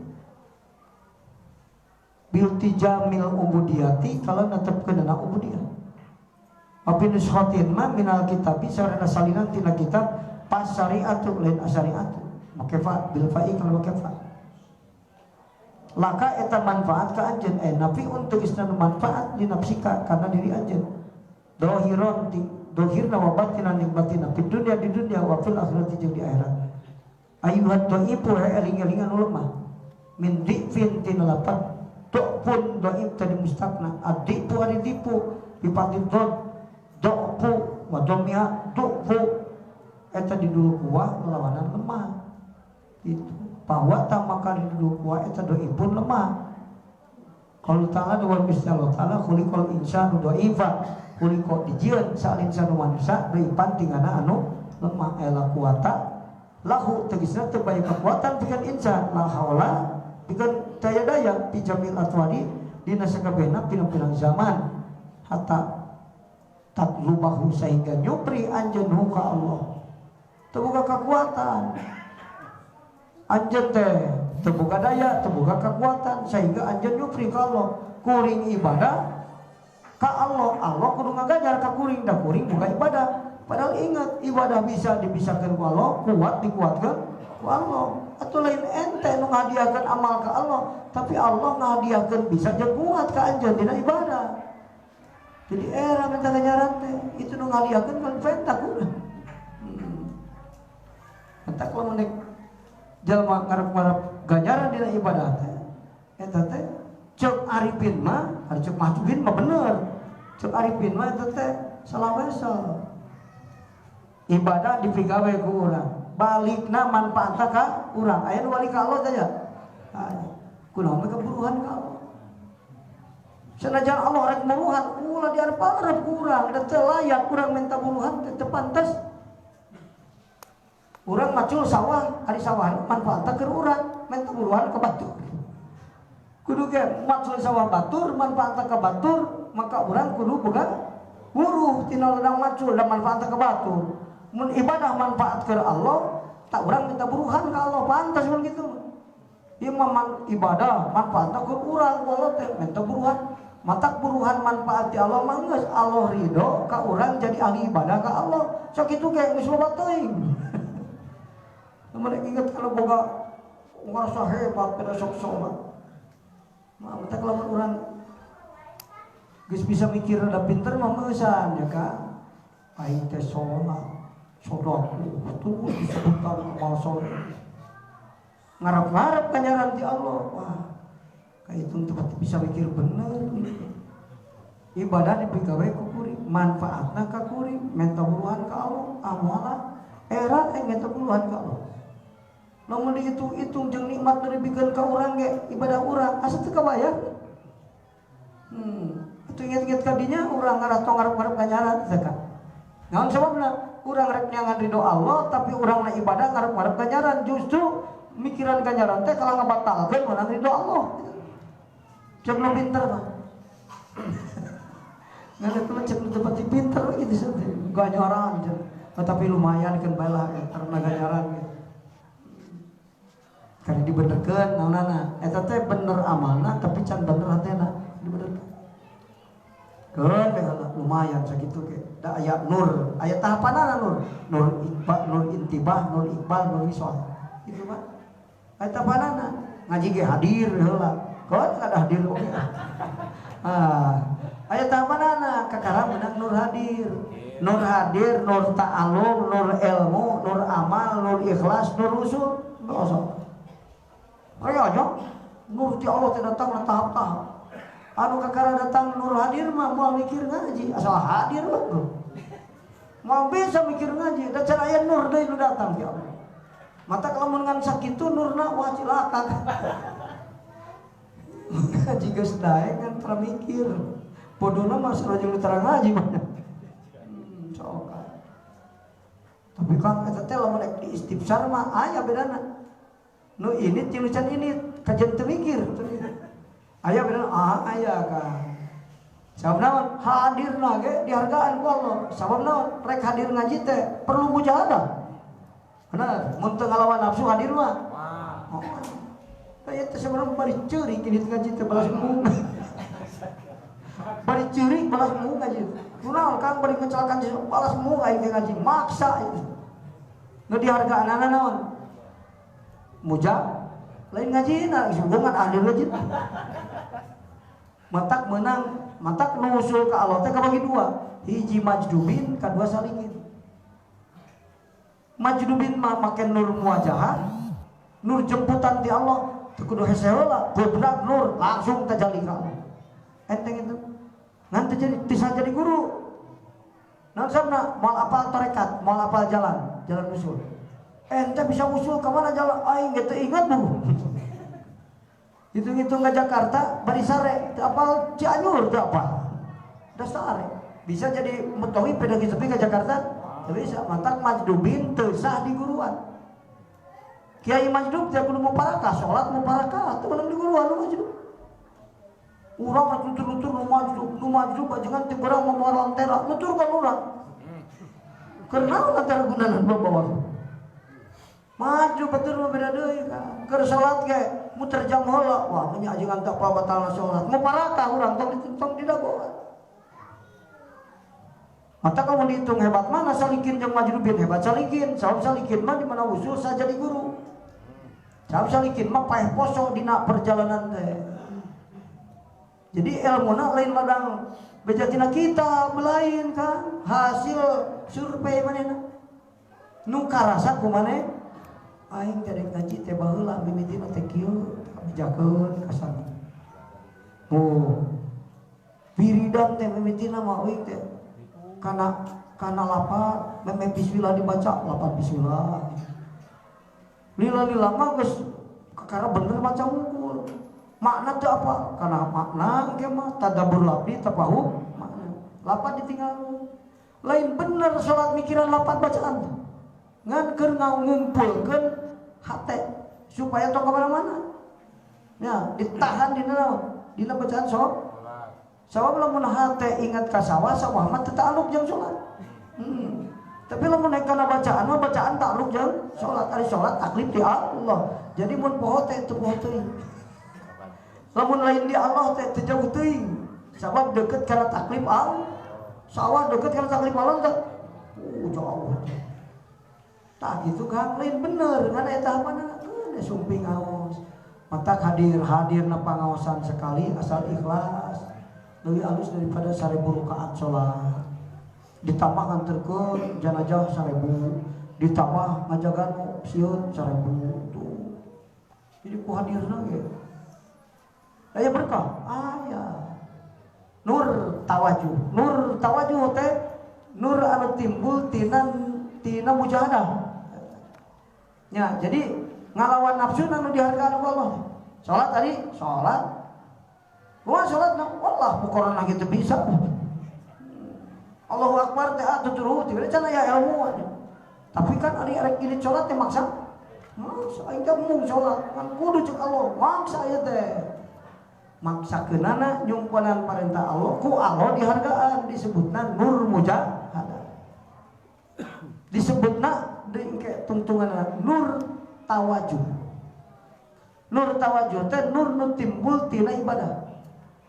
Biltijamil ubudiyati kalau netepkeun dina ubudiyah. Wa nuskhatin ma minal kitabi sarana salinan tina kitab pas syariatu lain asyariatu. Make fa bil fa'i kalau make fa. Laka eta manfaat ka anjeun nafi untuk isna manfaat di nafsika karena diri anjeun. Dohiron dohirna wa batinan jeung batina di dunia di dunia wa fil akhirati jeung di akhirat. Ayuhat dhaifu eling-elingan anu lemah. Min dhifin tina lapan pun doib tadi mustaqna adipu ari dipu bipati dod dopu wa domia dopu eta didulu kuah lawanan lemah itu bahwa tak maka didulu kuah eta doibun lemah. Kalau ta'ala dua Gusti Allah ta'ala khuliqal insanu doifa khuliqo dijieun sal insanu manusia doipan tingana anu lemah ela kuata lahu tegasna teu bae kekuatan pikeun insan la haula pikeun daya-daya fi jamil atwari dina sakabehna pirang-pirang zaman hatta tatlubahu sehingga nyupri anjeun ka Allah teu boga kekuatan anjeun teh teu boga daya teu boga kekuatan sehingga anjeun nyupri ka Allah kuring ibadah ka Allah Allah kudu ngaganjar ka kuring da kuring boga ibadah padahal ingat ibadah bisa dibisakeun ku Allah kuat dikuatkeun ku Allah atau lain ente nu ngahadiahkeun amal ka Allah tapi Allah ngahadiahkeun bisa jeung kuat ka anjeun dina ibadah. Jadi era minta ganjaran teh itu nu ngahadiahkeun kan penta kudu. Eta kalau nek jalma ngarep-ngarep ganjaran dina ibadah teh eta teh ceuk arifin mah ari ceuk mahjubin mah bener. Ceuk arifin mah eta teh salah wesel. Ibadah dipigawe ku urang. Balikna manfaatna ka urang. Aya nu balik ka Allah teh ya. Kunaon mah keburuhan ka Allah. Sanajan Allah rek muruhan, ulah diarep-arep ku urang, da teu layak urang minta buruhan teh teu pantes. Urang macul sawah, ari sawah manfaatna keur urang, minta buruhan ka batur. Kudu ge macul sawah batur, manfaatna ka batur, maka urang kudu boga buruh tina ladang macul da manfaatna ka batur. Mun ibadah manfaat keur Allah, tak urang minta buruhan ka Allah, pantas mun kitu. Ieu mah ibadah manfaatna keur urang, Allah teh minta buruhan. Matak buruhan manfaat di Allah mah geus Allah ridho ka urang jadi ahli ibadah ka Allah. Sok kitu ge geus loba teuing. Mun inget kalau boga ngarasa hebat pada sok salat. Mah matak lamun urang geus bisa mikir rada pinter mah meusan ya ka. Aing teh salat, sedekah, tuh disebutan amal soleh. Ngarep-ngarep ganjaran ti Allah. Wah, kayak itu tempat bisa mikir bener gitu. Ibadah dipigawe ku kuring, manfaatna ka kuring, menta buruhan ka Allah, amolah era teh menta buruhan ka Allah. Lamun dihitung-hitung jeung nikmat nu dibikeun ka urang ge ibadah urang asa teu kabayar. Atuh inget-inget ka dinya urang ngarah tong ngarep-ngarep ganjaran teh ka. Naon sababna? Urang rek neangan ridho Allah tapi urang na ibadah ngarep-ngarep ganjaran, justru mikiran ganjaran teh kalah ngabatalkeun meunang ridho Allah. Cek nu pinter mah. Ngan eta mah cek nu teu pati pinter gitu teh ganjaran cenah. Tetapi lumayan kan bae lah karena ganjaran gitu. Kali dibenerkeun naonana eta teh bener amalna tapi can bener hatena dibenerkeun. Keun we heula lumayan sakitu ge. Da aya nur, aya tahapanana nur. Nur iqbal, nur intibah, nur iqbal, nur wisol. Itu mah. Aya tahapanana. Ngaji ge hadir heula. Keun kada hadir oge. Ah, aya tahapanana kakara meunang nur hadir. Nur hadir, nur ta'alum, nur ilmu, nur amal, nur ikhlas, nur usul. Dosa. Kaya aja nur ti Allah teh datang tahap-tahap. Anu kakara datang nur hadir mah moal mikir ngaji, asal hadir mah bro. Moal bisa mikir ngaji, da can aya nur deui nu datang ti Allah. Mata lamun ngan sakitu nurna wah cilaka. Ngaji geus daek kan tara mikir. Bodona mah sareng nu tara ngaji mah. Sok. Tapi kan eta teh lamun rek diistifsar mah aya bedana. Nu ini jeung nu can ini kajian teu mikir. Aya bedana ah aya kan. Sabab naon hadirna ge dihargaan ku Allah. Sabab naon rek hadir ngaji teh perlu mujahadah. Bener, mun teu ngalawan nafsu hadir mah. Oh. Aya teh sebenarnya bari ceurik ini ngaji teh balas mung. Bari ceurik balas mung ngaji. Kunaon Kang bari ngecelakaan balas mung aing teh ngaji maksa itu. Nu dihargaanana naon? Mujah lain ngaji na hubungan ahli ngaji. Matak menang, matak nu usul ka Allah teh kabagi dua. Hiji majdubin, kadua salikin. Majdubin mah make nur muwajahah, nur jemputan ti Allah, teu kudu hese heula, gobrak nur langsung tajalli ka Allah. Enteng itu. Ngan teu jadi bisa jadi guru. Naon sabna moal apal tarekat, moal apal jalan, jalan usul. Ente bisa usul ke mana jalan? Aing ge teu ingat bu. Hitung-hitung ke Jakarta, bari sare, teu apal Cianjur teu apal. Da sare. Bisa jadi mutawi pedagi sepi ke Jakarta? Teu bisa. Matak majdubin teu sah di guruan. Kiai majdub teh kudu muparakah, salat muparakah, teu meunang di guruan nu majdub. Urang rek nutur-nutur nu majdub ajengan teu beurang mawa lantera, nuturkeun urang. Keur naon lantera gunana bawa? Maju betul mah beda deui ka. Keur salat ge muter jam heula. Wah, nya ajengan teh apa batalna salat. Muparakah urang tong didagoan. Mata kalau dihitung hebat mana salikin jeung majdubin hebat salikin. Sabab salikin mah di mana usul saja di guru. Sabab salikin mah paeh poso dina perjalanan teh. Jadi ilmuna lain ladang bejatina kita belain kan hasil survei manehna. Nu karasa ku maneh aing teh rek ngaji teh baheula mimitina teh kieu kabejakeun kasana. Oh. Wiridan teh mimitina mah euy teh kana lapar meme bismillah dibaca lapar bismillah. Lila-lila mah geus kakara bener maca unggul. Makna teh apa? Kana makna ge mah tadabbur lafzi tafahum makna. Lapar ditinggal. Lain bener salat mikiran lapar bacaan. Ngan keur ngumpulkeun hate supaya tong ka mana-mana. Ya, ditahan dina naon? Dina bacaan sok. Sabab lamun hate ingat ka sawah, sawah mah teu ta'aluk jeung salat. Tapi lamun naik kana bacaan mah bacaan ta'aluk jeung salat. Ari salat taklif di Allah. Jadi mun poho teh teu poho teuing. Lamun lain di Allah teh teu jauh teuing. Sabab deukeut kana taklif Allah. Sawah deukeut kana taklif Allah teh. Jauh. Tah gitu kan lain bener ngan eta tahapanna keun sumping ngaos. Matak hadir-hadirna pangaosan sekali asal ikhlas. Leuwih alus daripada 1000 rakaat salat. Ditambah nganterkeun jenazah 1000, ditambah ngajagan sieun 1000 tuh. Jadi ku hadirna ge. Aya berkah? Aya. Nur tawajjuh tawajuh. Nur tawajuh teh nur anu timbul tina tina mujahadah. Ya, jadi ngalawan nafsu anu dihargaan ku Allah. Salat tadi, salat. Wah salat wallah bukan lagi teu bisa. Allahu Akbar teh atuh turuh teh can aya ilmu. Tapi kan ari arek ini salat teh maksa. Maksa aing teh mung salat kan kudu cek Allah, maksa ieu teh. Maksakeunana nyumponan parentah Allah ku Allah dihargaan disebutna nur mujahadah. Disebutna deui tungtunganna nur tawajuh. Nur tawajuh teh nur nu timbul tina ibadah.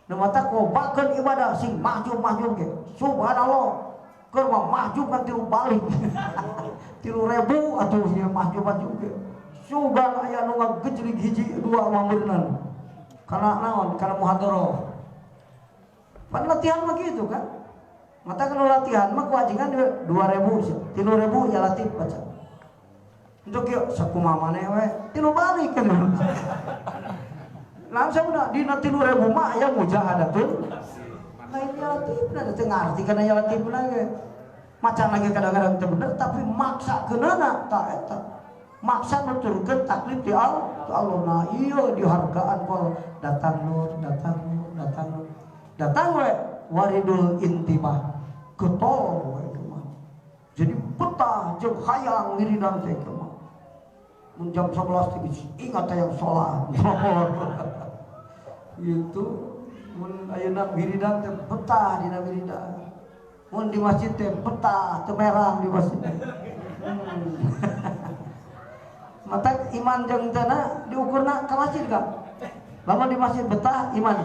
Nu mata kobakeun ibadah sing mahjub-mahjub ge. Subhanallah. Keur mah mahjub kan tilu balik. 3.000 atuh nya mahjub-mahjub ge. Sugan aya nu ngagejlig hiji dua mah meureunan. Karena naon? Karena muhadharah. Pan latihan mah gitu kan. Mata kalau latihan mah kewajiban 2.000, 3.000 ya latih baca. Untuk yuk sakumaha maneh we, tilu balik kan. Langsung udah dina 3.000 mah aya mujahadatun. Lain ya latifna teu ngarti kana ya latifna ge. Macan lagi kadang-kadang teu bener tapi maksa keunana ta eta. Maksa nuturkeun taklif di Allah, Allah nah ieu dihargaan ku datang nur, datang nur, datang nur. Datang we waridul intibah. Getol we mah. Jadi betah jeung hayang wiridan teh mah. Mun jam 11 teh geus ingat hayang salat. Gitu. Mun ayeuna wiridan teh betah dina wiridan. Mun di masjid teh betah teu merang di masjid. Mata iman jeung teu diukurna ka masjid ka. Lamun di masjid betah iman.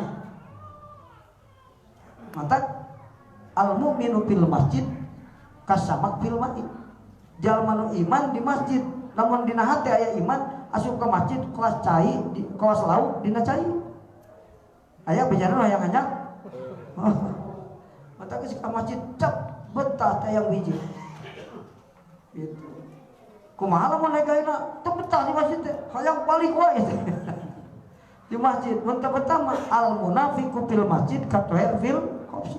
Mata al mukminu fil masjid kasamak fil ma'i. Jalma nu iman di masjid, lamun dina hate aya iman asup ka masjid kelas cai, di kelas lauk dina cai. Aya bejana hayang anyar. Mata geus ka masjid cap betah teh yang biji. Gitu. Kumaha lamun naik ayeuna teu betah di masjid teh, hayang balik wae di masjid. Mun teu betah mah al munafiqu fil masjid katoher fil khobsi.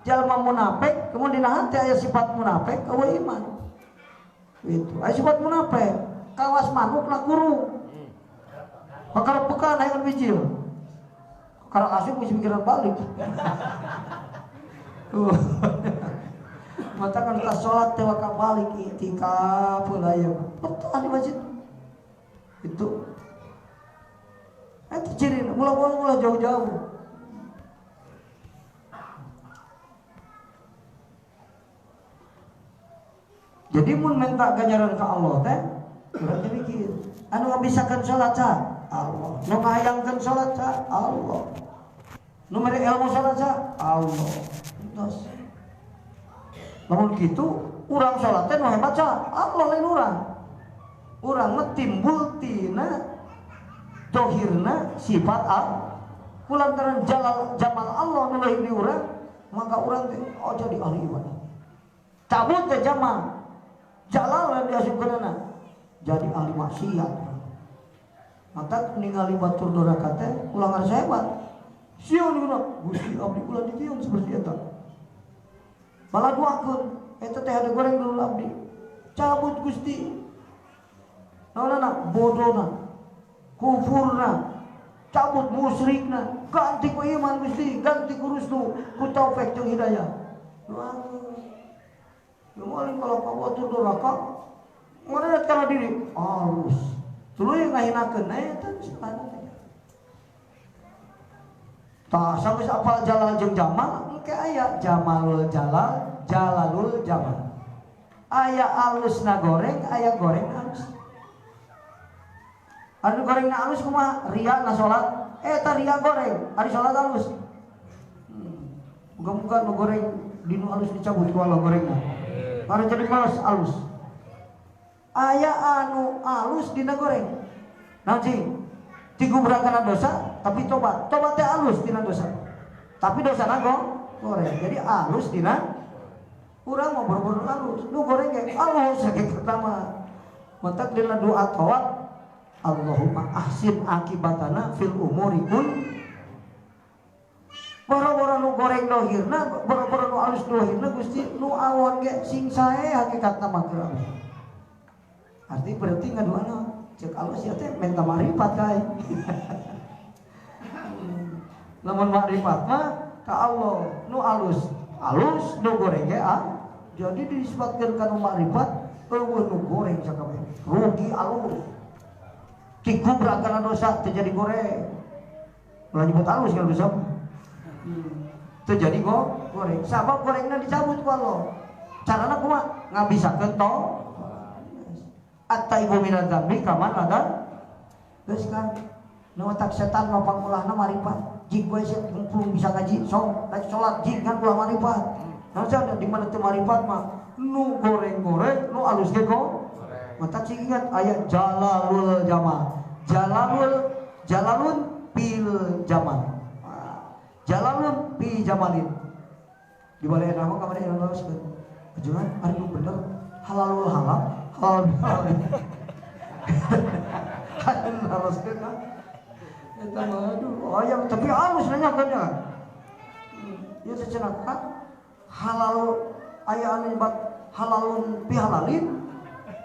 Jalma munafik kemudian dina hate aya sifat munafik eueuh iman. Gitu. Aya sifat munafik, kawas manuk lah kurung. Kakara pekan hayang bijil. Kakara asup geus mikiran balik. Tuh. Mata kan kita sholat teh waka balik itikaf heula ieu. Betah di masjid. Itu. Eta ciri ulah-ulah jauh-jauh. Jadi mun minta ganjaran ka Allah teh berarti mikir, anu ngabisakeun salat ca Allah, nu ngahayangkeun salat ca Allah, nu mere ilmu salat ca Allah. Entos. Lamun kitu urang salat teh nu hebat ca Allah lain urang. Urang mah timbul tina dohirna sifat Allah. Kulantaran jalal jamal Allah nu leuwih di urang, maka urang teh oh jadi ahli ibadah. Cabut teh jamal. Jalal yang diasupkeunana jadi ahli maksiat. Mata ningali batur doraka teh ulah ngarasa hebat. Sieun guna Gusti abdi ulah dijieun seperti eta. Malah duakeun eta teh ada goreng dulu abdi. Cabut Gusti. Naonana bodona, kufurna, cabut musyrikna, ganti ku iman Gusti, ganti ku rusdu, ku taufik jeung hidayah. Doakeun. Yang kalau kau batur doraka, mana karena diri halus. Tuluy ngahinakeun eta salah teh. Tah sageus apal jalal jeung jamal, engke aya jamalul jalal, jalalul jamal. Aya alusna goreng, aya goreng alus. Anu gorengna alus kumaha? Ria na salat, eta ria goreng, ari salat alus. Muga-muga nu goreng dinu alus dicabut ku Allah gorengna. Baru jadi malas alus. Aya anu alus dina goreng. Naon cing? Tigubrangkana dosa tapi tobat. Tobat teh alus dina dosa. Tapi dosana goreng. Jadi alus dina urang mah boro-boro alus. Nu goreng ge alus sakit pertama. Matak dina doa tawaf Allahumma ahsin akibatana fil umuri kun. Boro-boro nu goreng dohirna, boro-boro nu alus dohirna, Gusti nu awon ge sing sae hakikatna mah keur. Arti berarti ngaduana cek alus ya teh minta makrifat kae. Lamun makrifat mah ka Allah, nu alus alus, nu goreng ge ah. Jadi disebutkeun kana makrifat eueuh nu goreng sakabeh. Rugi alus. Dikubrak kana dosa teu jadi goreng. Ulah nyebut alus kalau dosa. Terjadi goreng. Sabab gorengna dicabut ku Allah. Carana kumaha? Ngabisakeun to. At-taibu minadz dzambi kaman ladan. Geus kan. Nu otak setan mah pangulahna marifat. Jig we mumpung bisa ngaji, sok rek salat jig kan ulah marifat. Nah, di mana teu marifat mah nu goreng-goreng, nu alus ge go. Mata cing ingat ayat jalalul jamal. Jalalul jalalun bil jamal. Jalalun bi jamalin. Di balik nama kamari anu teruskeun. Ajuan ari nu bener halalul halal, halal halal. Anu naroskeun mah. Eta mah aduh, aya tapi alus nanya kan ya. Ieu teh cenah kan halal aya anu nyebat halalun bi halalin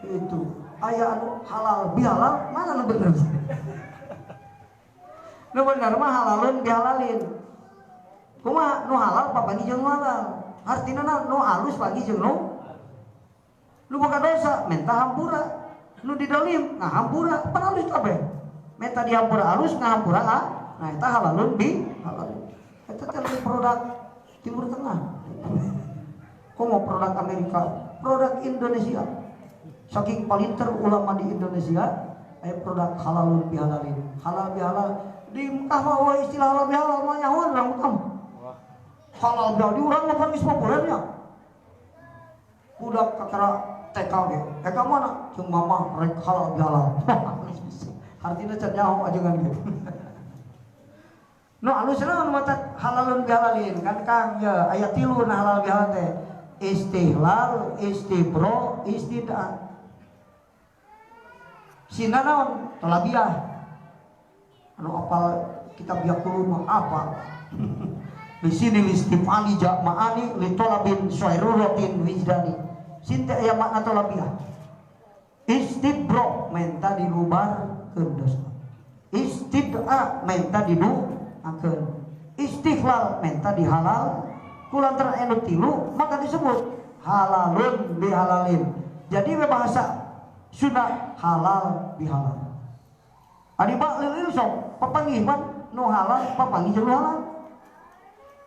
itu. Aya anu halal bi halal, mana nu bener? Nu bener mah halalun bi halalin. Kumaha nu halal papanggih jeung nu halal. Artina nu alus panggih jeung nu boga dosa minta hampura. Nu didolim ngahampura, pan alus kabeh. Minta dihampura alus ngahampura ah. Nah eta halalun bi halalin. Eta teh produk Timur Tengah. Komo produk Amerika, produk Indonesia. Saking palinter ulama di Indonesia, aya produk halalun bi halalin. Halal bi halal di Mekah mah eueuh istilah halal bi halal mah nyahoan urang Mekah. Halal bi halal di urang mah pan geus populer nya. Budak kakara TK ge. TK mana? Jeung mama rek halal bi halal. Artinya can nyaho ajengan ge. Nu alusna nu mata halalun bi halalin kan Kang ya aya tilu na halal bi halal teh. Istihlal, istibro, istida. Sina naon? Tolabiah. Anu apal kitab Yaqulu mah apal. Di sini listifali ja'ma'ani li tolabin syairuratin wijdani. Sin teh aya makna tolabiah. Istibro menta dilubarkeun dosa. Istid'a menta diduakeun. Istihlal menta dihalal. Kulantaran anu tilu maka disebut halalun bihalalin. Jadi bahasa Sunda halal bihalal. Ari lil sok papanggih pan nu halal papanggih jeung nu halal.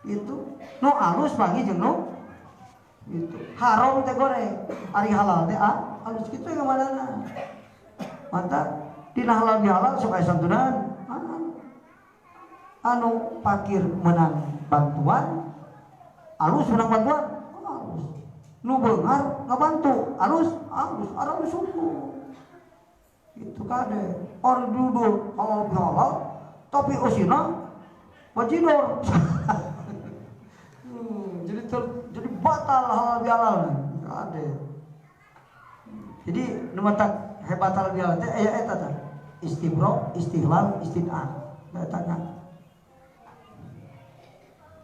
Itu nu alus panggih jeung nu itu. Haram teh goreng, ari halal teh ah alus kitu yang manana. Mantap dina halal bihalal sok aya santunan. Anu pakir menang bantuan, alus menang bantuan, alus. Nu beunghar ngabantu, alus, alus, alus syukur. Itu kade. Orang duduk halal bihalal, tapi osina bajidor. Jadi batal halal bihalal kade. Jadi nu matak hebat halal bihalal teh aya eta tah. Istibro, istihlal, istid'ah. Eta kan.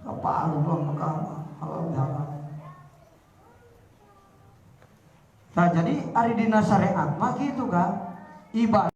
Apaan doang maka halal bihalal. Nah jadi ari dina syariat mah kitu kan. Ibadah